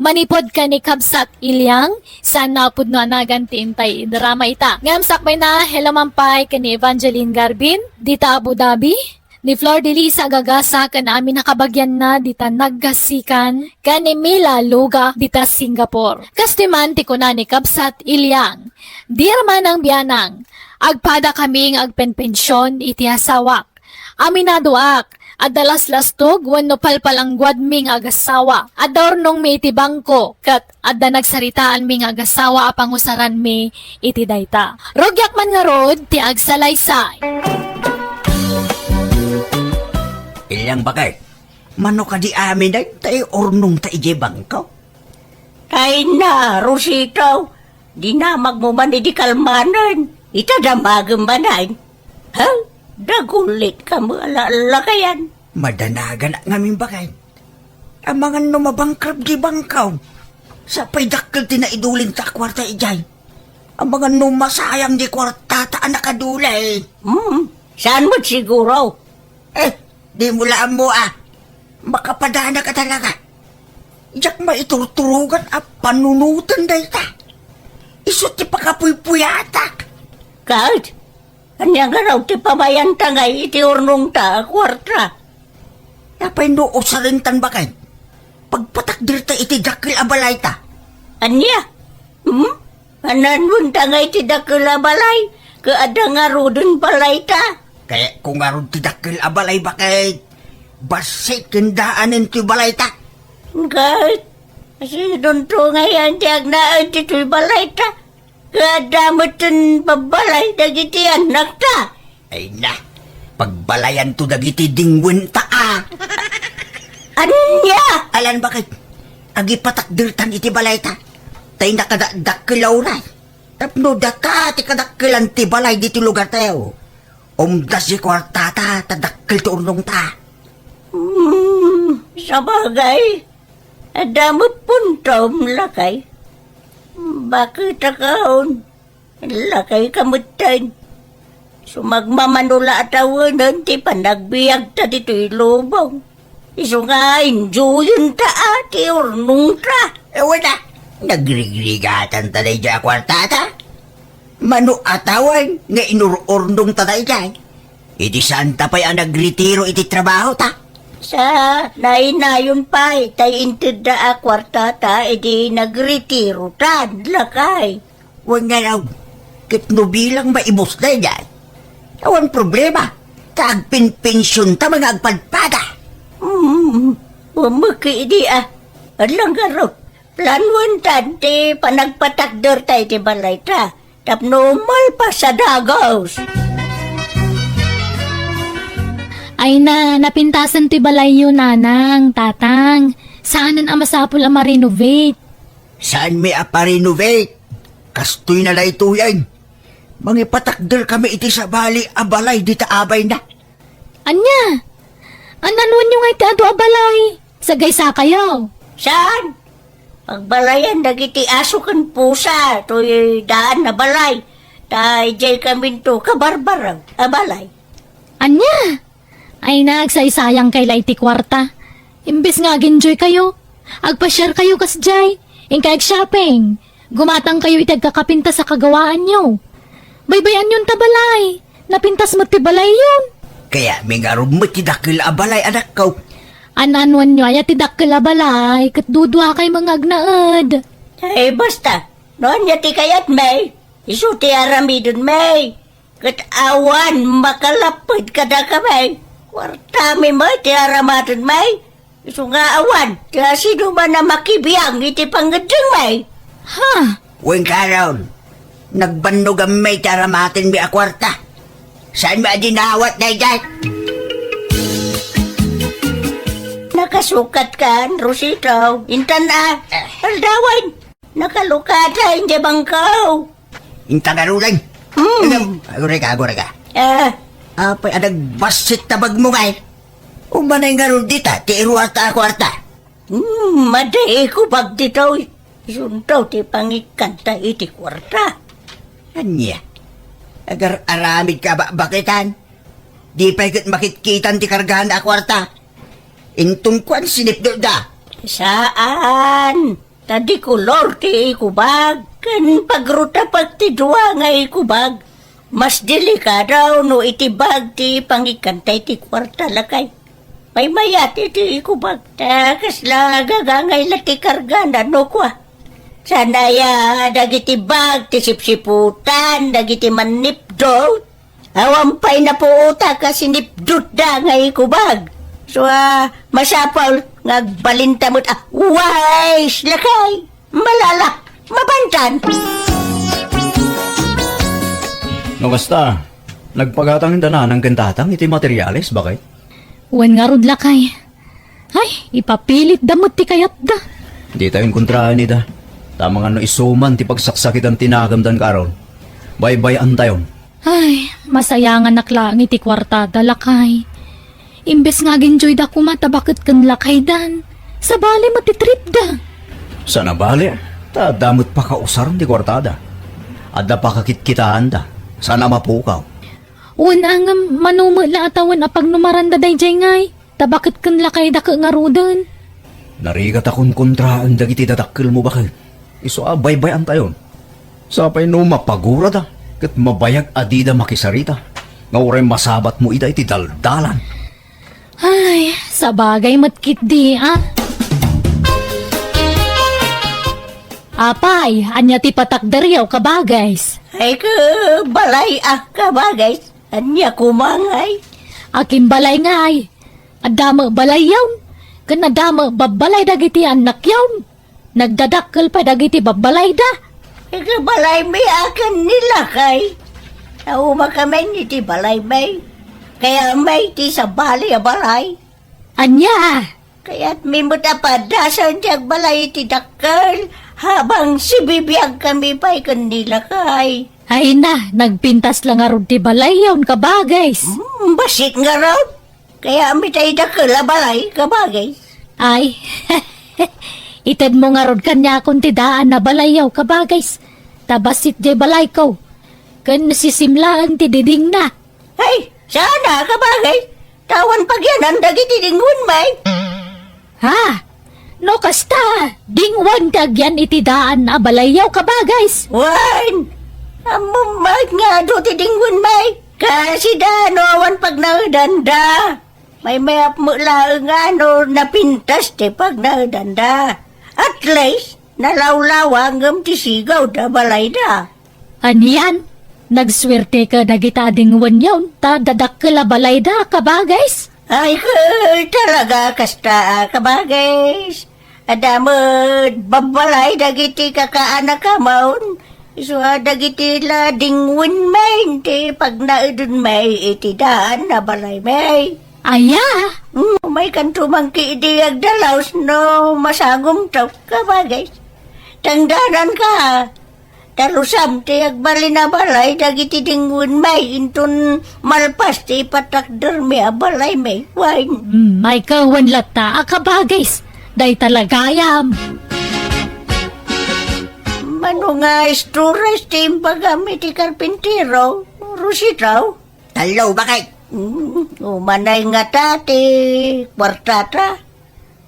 Manipud ken ni Kabsat Ilyang, saan na pudno a nagan ti intay drama ita. Ngem sakbay na, hello man pay ken ni Evangeline Garbin, dita Abu Dhabi, ni Flor de Lisa Gagasa ken amin a kabagianna dita Naggasikan, ken ni Mila Luga dita Singapore. Kastoy man ti kuna ni Kabsat Ilyang, "Dear Manang Bianang, agpadakami nga agpenpension iti asawak. Aminadoak, adda laslastog wenno palpalangguadmi nga agasawa. Adda urnongmi iti bangko, ket adda nagsaritaanmi nga agasawa a pangusaranmi iti dayta. Rugiak man ngarud ti agsalaysay." Ilyang, baket, mano kadi aminen ta iurnongta idiay bangko? Kayna, Rosito, dinamagmo man idi kalmanen. Ita damagem manen. Ha? Dagulit ka mo ala lakayan. Madanaganak ngamin, bakay. Amangan no mabankrupt di bangkaw. Sapay dakkel ti naidulin ta a kuarta idiay. Amangan no masayang di kuarta ta a nakadulay. Hmm, saan met siguro? Eh, di mo la ammo a. Makapadana ka talaga. Diak maiturturugan a panunoten dayta. Isu ti pakapuypuyatak. Ket, ania ngarud ti pamayanta ngay iti urnongta a kuarta? Apay no usarentan baket? Pagpatakderta iti dakkel a balayta. Ania? Hmm? Anan-, anuenta ngay ti dakkel a balay? Ket adda ngaruden balayta? Kayatko ngarud ti dakkel a balay baket. Bassit ken daanen ti balayta. Ket, sinonto ngay ti agnaed ditoy balayta? Ket adda metten babbalay dagiti annakta. Ay na, pagbalayanto dagiti dingwenta a. Ania? Alan, baket? Agipatakdertan iti balayta. Tay nakadakdakkel a uray. Tapno data ti kadakkelan ti balay ditoy lugartayo. Umdas ti kuartata ta dakkel ti urnongta. Hmm, sabagay. Adda met puntom, lakay. Bakit akaon? Lakay ka metten. Sumagmamano la a tawenen ti panagbiagta ditoy lubong. Isu nga enjoyenta a ti urnongta. Awan a, nagrigrigatanta daydiay a kuartata. Mano a tawen nga inur-urnongta daydiay. Iti saanta pay a nagretiro iti trabahota. Sa nainayon pay tay intedda a kuartata idi nagretirota, lakay. Wen nga daw, ket no bilang maibus daydiay, awan problema, ta agpenpensionta nga agpadpada. Hmm, pumeki idi a. Adlang garot, planuentan ti panagpatakderta iti balayta, tapno malpas a dagus. Ay na, napintasen ti balayyo, nanang, tatang. Saanen a masapul a ma-renovate. Saanmi a pa-renovate? Kastoy na daytoyen. Mangipatakder kami iti sabali a balay dita abayna. Ania? An-anuenyo nga iti adu a balay? Sagaysakayo. Saan? Pagbalayan dagiti aso ken pusa, toy daan a balay. Ta idiay kaminto kabarbaraw a balay. Ania? Ay, nagsaysayangkay la iti kuarta. Imbes nga ag-enjoy kayo, agpasiar kayo kasdiay, inkay ag-shopping, gumatang kayo iti agkakapintas a kagawaanyo. Baybay-anyon ta balay, napintas met ti balayyon. Kayatmi ngarud met ti dakkel a balay, anakko. An-anuanyo aya ti dakkel a balay, ket duduakay nga agnaed. Ay, basta, no ania ti kayatmi, isu ti aramidenmi. Ket awan makalapped kadakami. Kuartami met ti aramatenmi. Isu nga awan ti asinoman a makibiang iti pangngeddengmi. Ha? Wen karon, nagbannoganmi ti aramatenmi a kuarta. Saanmi a dinawat daydiay? Nakasukatkan, Rosito. Intan a. Eh. Aldawan. Nakalukada idiay bangko. Inta ngaruden. Hmm. Agurayka, agurayka. Ah. Apay a nagbassit ta bagmo ngay? Umanay ngarud dita, ti iruarta a kuarta. Hmm, madi ikubag ditoy. Isunto ti pangikkanta iti kuarta. Ania? Agar-aramid ka bakbakitan? Di pay ket makitkitan ti kargana a kuarta. Inton kuan sinipdutda. Saan? Ta di kolor ti ikubag, ken pagrutapek ti dua nga ikubag. Mas delikado no iti bag ti pangikkanta iti kuarta, lakay. Maymayat iti ikubag. Ta kasla gagangay la ti kargana no kua. Saan aya dagiti bag ti sipsiputan dagiti mannipdut? Awan pay napuotak a sinipdutda nga ikubag. So, ah, masapul nga agbalinta met a wais, lakay. Malala, mabantan. No kasta, nagpagatang inda nanang ken tatang iti materiales, bakay? Wen ngarud, lakay. Ay, ipapilitda met ti kayatda. Ditayon kontraen ida. Ta amangan no isu man ti pagsaksakitan ti nagandan karon. Baybay-antayon. Ay, masayanganak laeng iti kuartada, lakay. Imbes nga agenjoyda koma ta baket ken lakaydan, sabali met ti tripda. Saan a bale, ta adda met pakausaren ti kuartada. Adda pakakitkitaanda, saan a mapukaw. Wen, ngem mano met la a tawen a pagnumaranda daydiay ngay, ta baket ken lakayda ket ngaruden. Narigat a kunkontraen dagiti dadakkelmo, baket. Isu a baybay-antayon. Sapay no mapagurada ket mabayag a dida makisarita, nga uray masabatmo ida iti daldalan. Ay, sabagay met ketdi, a. Apay, ania ti patakderyo, kabagays? Ay, ke, balay a, kabagays. Ania koma ngay? Akin balay ngay. Adda met balayyon. Ken adda met babbalay dagiti annakyon. Nagdadakkel pay dagiti babbalayda. Ika balaymi a ken ni lakay. Naumakami iti balaymi. Kayatmi ti sabali a balay. Ania? Kayatmi met a padasen ti agbalay iti dakkel, habang sibibiagkami pay ken ni lakay. Ay na, nagpintas la ngarud ti balayyon, kabagays. Hmm, bassit ngarud. Kayatmi tay dakkel a balay, kabagays. Ay, itedmo ngarud kaniakon ti daan a balayyo, kabagays. Ta bassit diay balayko. Ken sisim laeng ti didingna. Ay, saan a, kabagays. Ta awan pagyanan dagiti dingwenmi. Ha? No kasta, dingwen ti agyan iti daan a balayyo, kabagays. Wen, ammom met nga adu ti dingwenmi. Kasida no awan pagnaedanda. Maymayat met laeng nga no napintas ti pagnaedanda. At least, nalawlawa ngem ti sigawda balayda. Anian? Nagsuerteka dagita a dingwenyon ta dadakkel a balayda, kabagays? Ay, ke, talaga kasta a, kabagays. Adda met babbalay dagiti kakaanakamon. Isu a dagiti la dingwenmi ti pagnaedenmi iti daan a balaymi. Aya? Mm, maykanto mangkidi agdalaus no masagumto, kabagays. Tangdananka. Talusam ti agbalin a balay dagiti dingwenmi inton malpas ti ipatakdermi a balaymi. Wen. Mm, maykawan latta a kabagays. Dayta la gayam. Mano nga istores ti imbagam iti karpintero, Rosita? Tallo, bakit? Mm, umanay ngata ti kuartata.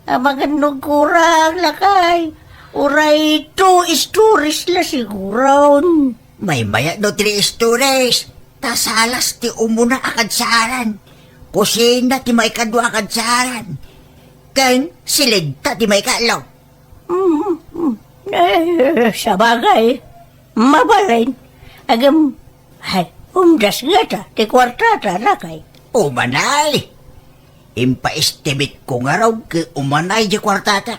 Amangan no agkurang, lakay. Uray two stories la siguron. Maymayat no three stories. Ta salas ti umuna a kadsaran. Kusina ti maikadua a kadsaran. Ken silidta ti maikatlo. Mm, mm. Eh, sabagay. Mabalin. Agam, ay, umdas ngata ti kuartata, lakay. Umanay. Impaestimate ko ngarud ket umanay di kuartata.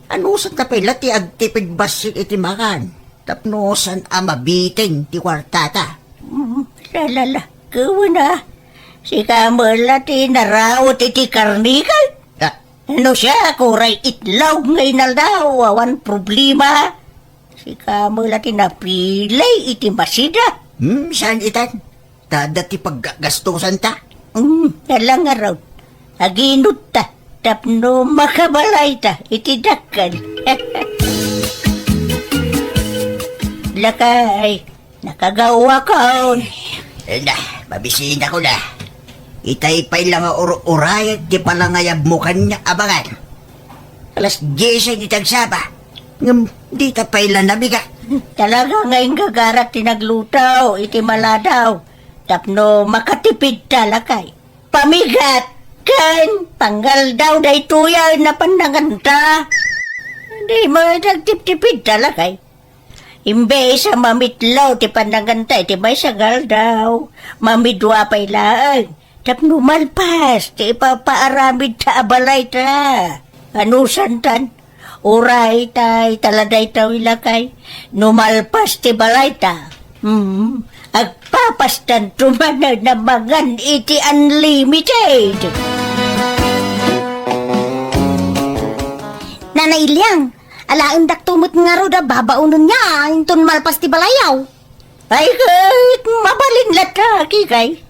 Anusanta pay la ti agtipid bassit iti makan tapno saan a mabitin ti kuartata? Mm, salala, kawen a. Sika met la ti naraot iti karnikal. Ah. No siak, uray itlog nga inaldaw, awan problema. Sika met la ti napili iti masida. Hmm, saan itan? Ta adda ti paggasgastusanta. Hmm, ala ngarud. Aginutta tapno makabalayta iti dakkel. Lakay, nakagawakon. Eh, na, mabisinakon a. Itay pay la nga ur-urayag ti panangayabmo kaniak, amangan. Alas dies iti agsapa. Ngem dita pay la namigat. Talaga nga inggagarak ti nagluto iti maladaw tapno makatipidta, lakay. Pamigat ken pangaldaw daytoy a napan nanganta. Dimo nagtiptipidta, lakay. Imbes a mamitlo ti pannanganta iti maysa nga aldaw, mamidua pay laeng tapno malpas ti ipapaaramidta a balayta. Anusantan, uray tay ta la daytoy, lakay, no malpas ti balayta, hmm, agpapastanto manen a mangan iti unlimited. Nanay Iliang, alaendakto met ngarud a babaonenyo inton malpas ti balayyo. Ay, ket mabalin latta, Kikay.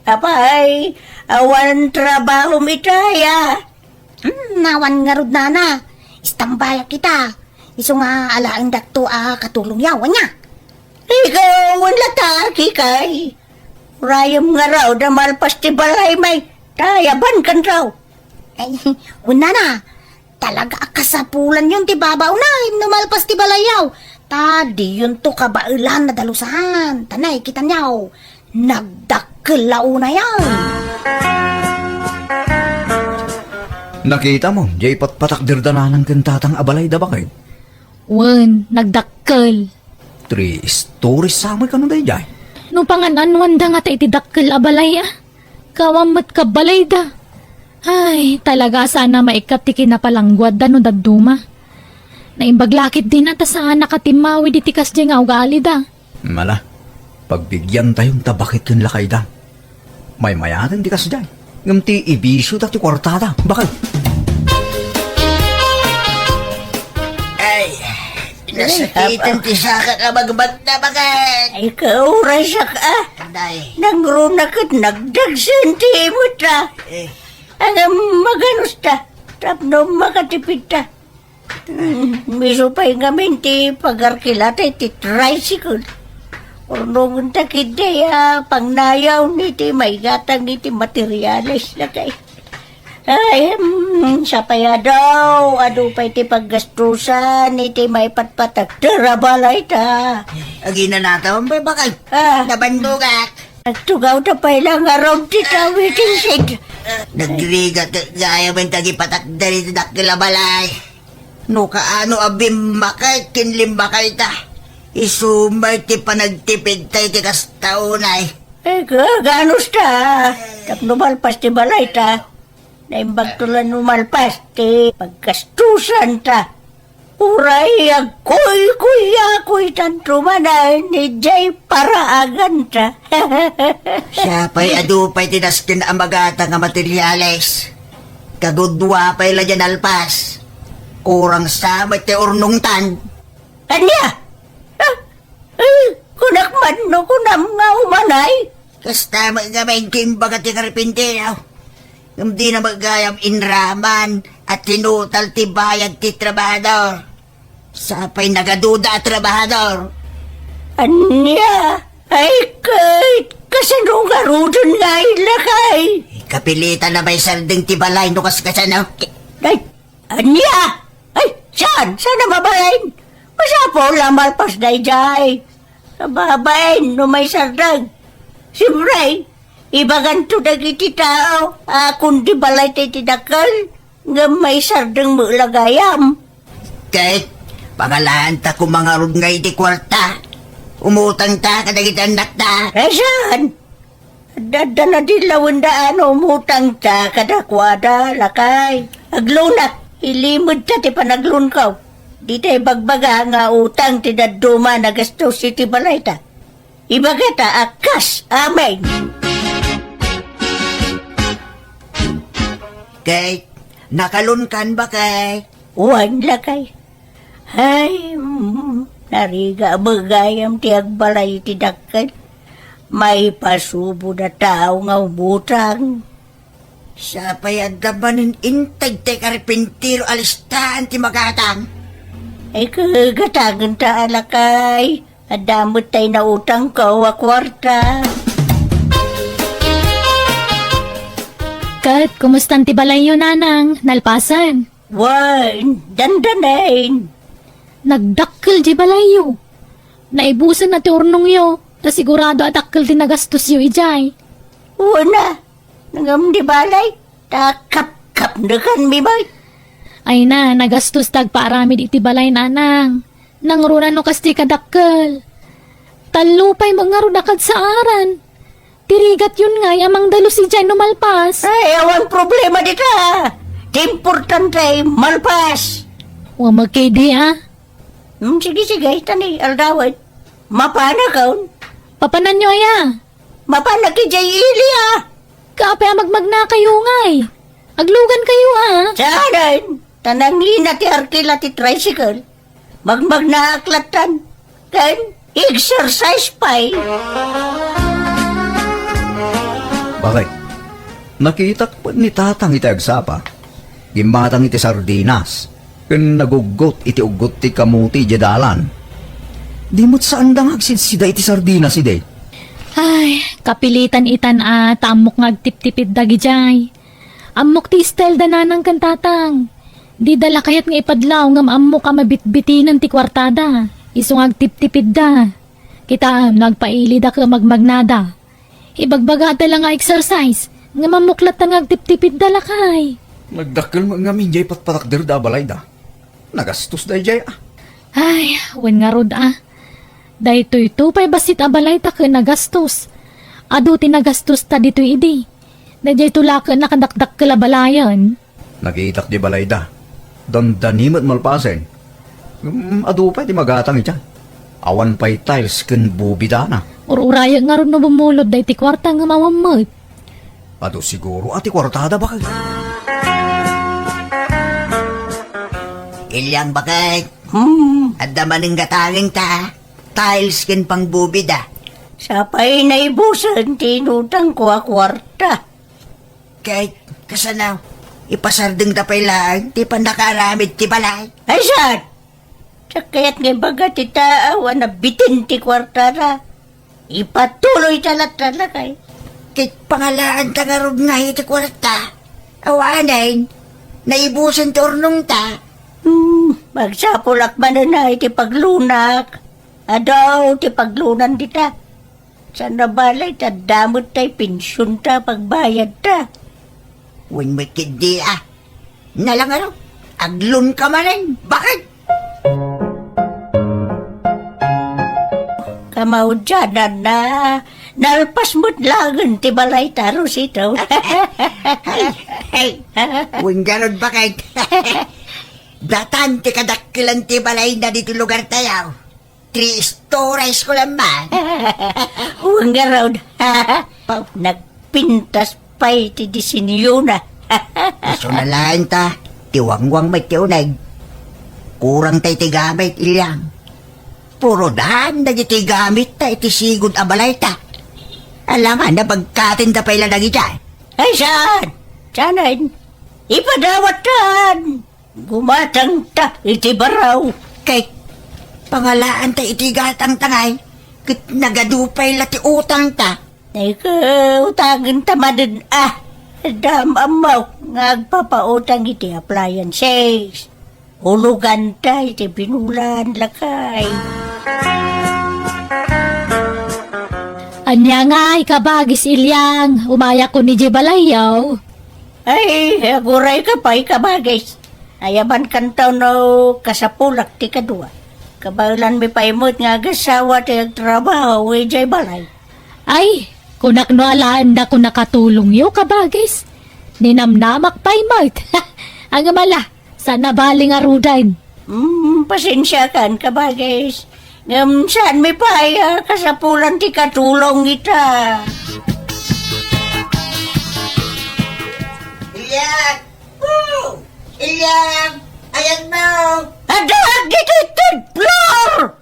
Apay, awan trabahom itay, a? Hmm, awan ngarud, nana. Istambayak ita. Isu nga alaendakto a katulongyaw, ania? Ikaw, awan latta, Kikay. Urayem ngarud a malpas ti balaymi, ta ayabankanto. Ay, wen, nana. Talaga a kasapulanyon ti babaonay no malpas ti balayyo. Ta diyonto kabaelan a dalusan. Ta nakitanyo, nagdakkel la unayen. Nakitamo, diay patpatakderda nanang ken tatang a balayda, baket? Wen, nagdakkel. Three stories sa met kano daydiay? No pangan-anuanda ngata iti dakkel a balay, a? Kawan met kabalayda. Ay, talaga a saan a maikkat ti kinapalangguadda no dadduma. Naimbag la ketdin a ta saanak a timmawid iti kasdiay nga ugalida. Ala, pagbigiantayon ta baket ken lakayda. Maymayaten ti kasdiay, ngem ti ibisioda ti kuartada, baket. Ay, nasakitan ti sakak a magmagna, baket. Ay, kaurasak, a. Day. Nangruna ket nagdagsen ti imutta. Eh. Ngem maganusta, tapno makatipidta. Hmm, isu pay ngamin ti pagarkilata iti tricycle. Urnongenta ketdi a pangnayaw iti maigatang iti materiales, lakay. Ay, hmm, sapay adu, adu pay ti paggastusan iti maipatpatakder a balayta. Aginanatam pay, baket. A. Nabannogak. Nagtugawda pay la ngarud ti tawi ti sed. Nagrigat gayam ti agipatakder iti dakkel a balay. No kaano a bimmakay ken limbakayta, isu met ti panagtipidta iti kasta unay. Ay, kaganusta? Tapno malpas ti balayta. Naimbagto la no malpas ti paggastusanta. Uray agkuykuyakoytanto manen idiay paraaganta. Siya pay adu pay ti nasken a magatang a materiales. Kagudua pay la diay nalpas. Kurang sa met ti urnongtan. Ania? Ah, eh, kunak man no kunam nga umanay? Kasta met ngamin ti imbaga ti karpintero. Ngem dina met gayam inraman a tinutal ti bayad ti trabahador. Sapay nagaduda a trabahador. Ania? Ay, ket, kasano ngaruden nga ay lakay? Kapilitan a maisardeng ti balay no kas kasano. Ay, ania? Ay, saan? Saan a mabalin? Masapul a malpas daydiay. Kababain no maisardeng. Siempre, ibaganto dagiti tao a kundi balayta iti dakkel, ngem maisardeng met la gayam. Ket, pangalaanta koma ngarud nga iti kuarta. Umutangta kadagiti annakta. Ay, saan? Adda, adda nadillawenda a no umutangta kadakuada, lakay. Aglonak, ilimedta ti panaglonko. Dita ibagbaga nga utang ti dadduma a nagastos iti balayta. Ibagata a kas amin. Kay, nakalonkan, baket? Wen, lakay. Ay, mm, narigat met gayam ti agbalay iti dakkel. Maipasubod a tao nga umutang. Sapay adda manen integ ti karpintero a listaan ti magatang. Ay, kagatangenta a lakay. Adda met tay nautangko a kuarta. Ket, kumustan ti balayyo, nanang? Nalpasen? Wen, dandanen. Nagdakkel di balayyo. Naibusen na ti urnongyo, ta sigurado a dakkel ti nagastosyo idiay. Wen a, ngem di balay, ta kapkapnekanmi met. Ay na, nagastos ti agpaaramid iti balay, nanang. Nangruna no kas ti kadakkel. Tallo pay met ngarud a kadsaaran. Ti rigatyon ngay a mangdalus idiay no malpas. Ay, awan problema dita. Ti importante, malpas. Wa makidi, a. Hmm, sige, sige, ta ni aldawen. Mapanakon. Papananyo aya? Mapanak idiay ili, a. Kaapay a magmagnakayo ngay? Aglugankayo, a. Saanen? Ta nangina ti arkila ti tricycle. Magmagnaak lattan. Ken, Exercise pay. Bakit? Nakitak ni Tatang iti agsapa. Gimmatang iti sardinas ken naguggot iti uggot ti kamuti idiay dalan. Di met saanda nga agsidsida iti sardinas idi. Ay, kapilitan itan a ta ammok nga agtiptipid dagidiay. Ammok ti style da nanang ken tatang. Dida la kayat nga ipadlaw ngem ammok a mabitbitinen ti kuartada. Isu nga agtiptipidda. Kitaem no agpailida ken magmagnada. Ibagbagada la nga exercise, ngem ammok latta nga agtiptipidda lakay. Nagdakkel met ngamin jay patpatakder da a balayda. Nagastos dayjay a. Ay, wen ngarud a. Daytoy to pay bassit a balayta ken nagastos. Adu ti nagastosta ditoy idi. Dayjay to la ket nakadakdakkel a balayen. Nakitak di balayda. Dandani met malpasen. Mm, adu pay ti magatang ita. Awan pay tiles ken bubidana. Ur-urayek ngarud no bumulod daytoy kuarta ngem awan met. Adu siguro a ti kuartada, bakit? Ilyang, bakit? Hmm. Adda manen gatangenta. Tiles ken pangbubida. Sapay naibusen ti inutangko a kuarta. Ket kasano, ipasardengda pay laeng ti pannakaaramid ti balay? Ay, saan? Sakayat nga ibaga ti taaw a nabitin ti kuartara. Ipatuloyta latta lakay. Ket pangalaanta ngarud nga iti kuarta. Awanen, naibusen ti urnongta. Hmm, magsapulak manen a iti paglunak. Adu ti paglunan dita. Saan a balay ta adda met tay pensionta, pagbayadta. Wen met ketdi a. Nalangaro, aglunka manen. Bakit? Kamaudiananna, nalpas met laengen ti balayta, Rosito. Ay, ay. Wen ngarud, bakit? Datan ti kadakkelan ti balayna ditoy lugartayo. Three stories ko lang man. Wen ngarud. Pau, nagpintas pay ti disenyona. Isu na laeng ta, ti wangwang met ti uneg. Kurang tay ti gamit, Ilyang. Puro daan dagiti gamitta iti sigud a balayta. Alangan a pagkatinda pay la dagidiay. Ay, saan? Saanen? Ipadawattan! Gumatangta iti baro. Ket pangalaanta iti gatangta ngay, ket nagadu pay la ti utangta. Ay, ket utangenta manen a. Dam ammo nga agpapautang iti appliances. Uloganta iti binulan, lakay. Ania ngay, kabagis Ilyang, umayakon idiay balayyo? Ay, agurayka pay, kabagis. Ayabankanto no kasapulak ti kadua. Kabaelanmi pay met nga agasawa ti agtrabaho idiay balay. Ay, kunak no alaendako nakatulongyo, kabagis. Ninamnamak pay met. Ngem ala, saan a bali ngaruden. Mm, pasensiakan, kabagis. Ngem saanmi pay a kasapulan ti katulong ita. Ilyang! Woo! Ilyang! Ayanmo! Adda ditoy third floor!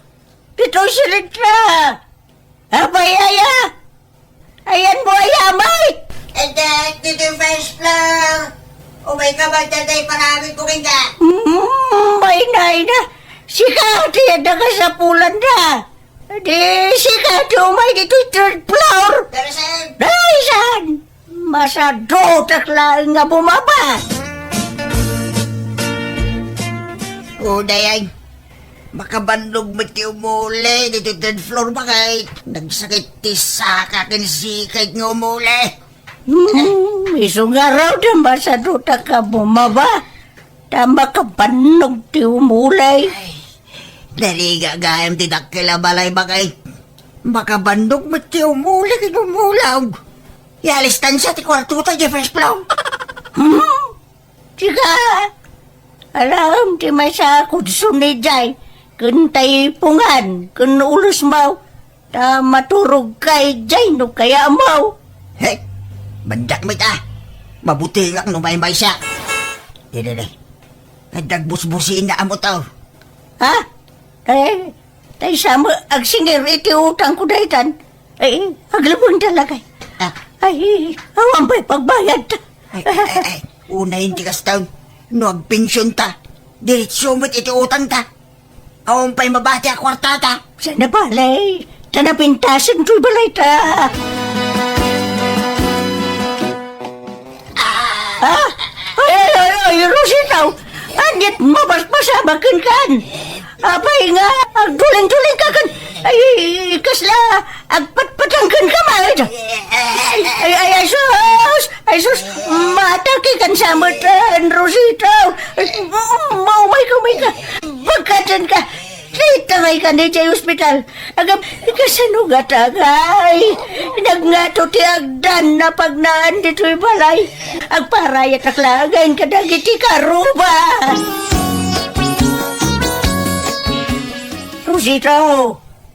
Ditoy silitra! Apay aya? Ayanmo aya, Amay? Adda ditoy first floor. Umayka, magdaday paramid ko kenka. Mm, ay, nay na. Sika ti adda kasapulanda. Di sika ti umay ditoy third floor. Pero saan? Ay, saan? Masadutak laeng nga bumaba. O, dayay. Makabannog met ti umuli ditoy third floor, bakit? Nagsakit ti saka ken sikay nga umuli. Hmm, isu ngarud a masadutak a bumaba. Ta makabannog ti umuli. Ay, narigat gayam ti dakkel a balay, bakit? Makabannog met ti umuli ken umulog. Ialistan sa ti kuartota idiay first floor. Hmm? Sika, alaem ti maysa a kudson idiay, ken taipungan, ken ulosmo, ta maturogka idiay no kayatmo. Hey, bandiak met a. Mabutingak no maymaysa. Didi, didi. Adda agbusbusina a motor. Ha? Eh, Tay sa met agsingir iti utangko daytan. Ay, aglubeng talaga. Ah. Ay, awan pay pagbayad. Ay, ay, ay, ay. Unayen ti kastan. No agpensionta, diretso met iti utangta. Awan pay mabati a kuartata. Saan a balay? Ta napintasen toy balayta. Ah! Ay, ay, ay, ay, Rosita! Ania't mabasbasabak kenkan? Apay nga, agtuling-tuling ka ken, ay, kasla, agpatpatang kenka met? Ay, ay, ay, ay, sus! Ay, sus! Mataki kan sa met, Rosita! Ay, maumay ka, umay ka! Bagkaten ka! Dita may ka ni jay ospital. Agam, kasano nga tagay? Nagngato ti agdan a pagnaan ditoy balay. Agparayatak laeng kadagiti karuba. Rosita,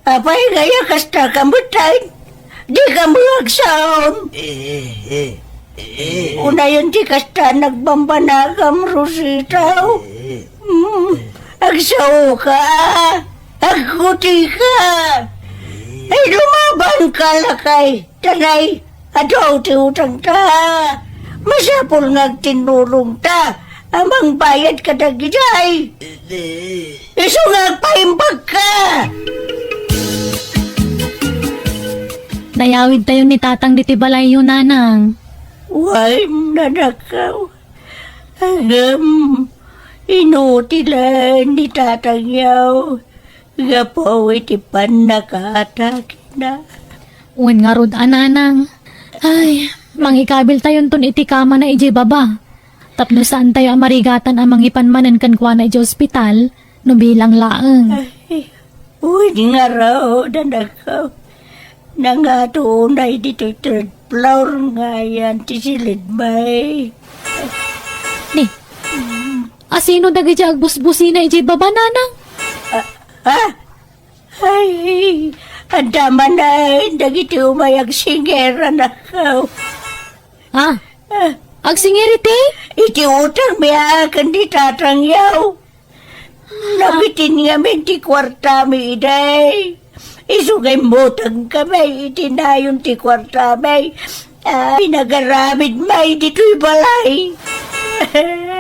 apay nga ya kasta ka met, ay? Di ka mo agsaom. Eh, eh, eh, eh. Unayen ti kasta nagbambanagam, Rosita. Eh. Hmm, agsao ka, agkuti ka. Ay, lumaban ka, lakay. Tanay, adu ti utangta. Masapul nga agtinnulongta a mangbayad kadagijay. Isu nga agpaimbag ka. Nayawidtayo ni Tatang ditoy balayyo, Nanang. Wen, nanakaw. Ngem, inutilen ni Tatangyo gapu iti pannakaatakina. Wen ngarud a, Nanang. Ay, mangikabiltayonton iti kamana idiay baba. Tapno saantayo a marigatan a mangipan manen kenkuana idiay ospital no bilang laeng. Ay, wen ngarud, anakko. Nangato unay ditoy third floor nga ayan ti silidmi. Ni, asino dagiti agbusbusina idiay baba, Nanang? Ah, ah? Ay, adda manen dagiti umay agsingir, anakko. Ah, agsingir iti? Iti utangmi a ken ni Tatangyo. Nabitin ngamin ti kuartami idi. Isu nga immutangkami iti nayon ti kuartami. Ah, pinagaramidmi ditoy balay.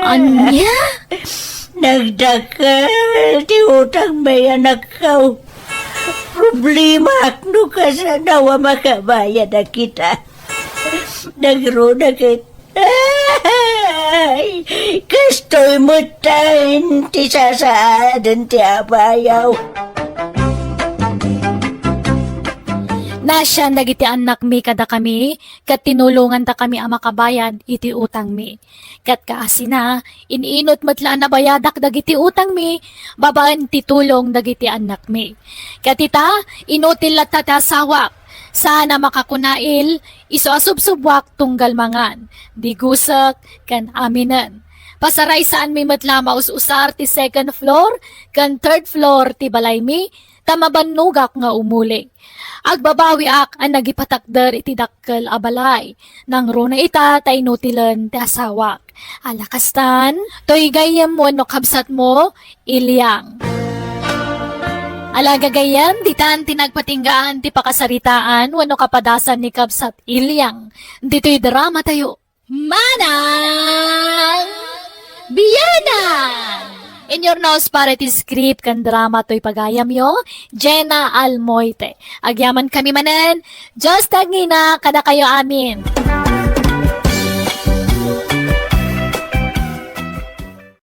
Ania? Nagdakkel ti utangmi, anakko. Problemaak no kasano a makabayad a kita. Nagruna ket, ay, kastoy metten ti sasaaden ti apayaw. Naasian dagiti annakmi kadakami, ket tinulongantakami a makabayad iti utangmi. Ket kaasina, in-inut met la a nabayadak dagiti utangmi babaen ti tulong dagiti annakmi. Ket ita, inutil latta ti asawak. Saan a makakunail, isu a subsubuak tunggal mangan, digusek, ken aminen. Pasaraysaanmi met la a maus-usar ti second floor ken third floor ti balaymi, ta mabannogak nga umuli. Agbabawiak a nagipatakder iti dakkel a balay. Nangruna ita ta inutilen ti asawak. Ala kastan, toy gayyem wenno kabsatmo, Ilyang. Ala gagayyem, ditan ti nagpatinggaan ti pakasaritaan wenno kapadasan ni Kabsat Ilyang. Ditoy drama tayo. Manang Bianang! In your nose para iti script ken drama toy pagayamyo, Jenna Almoite. Agyaman kami manen, Dios ti agngina kadakayo amin.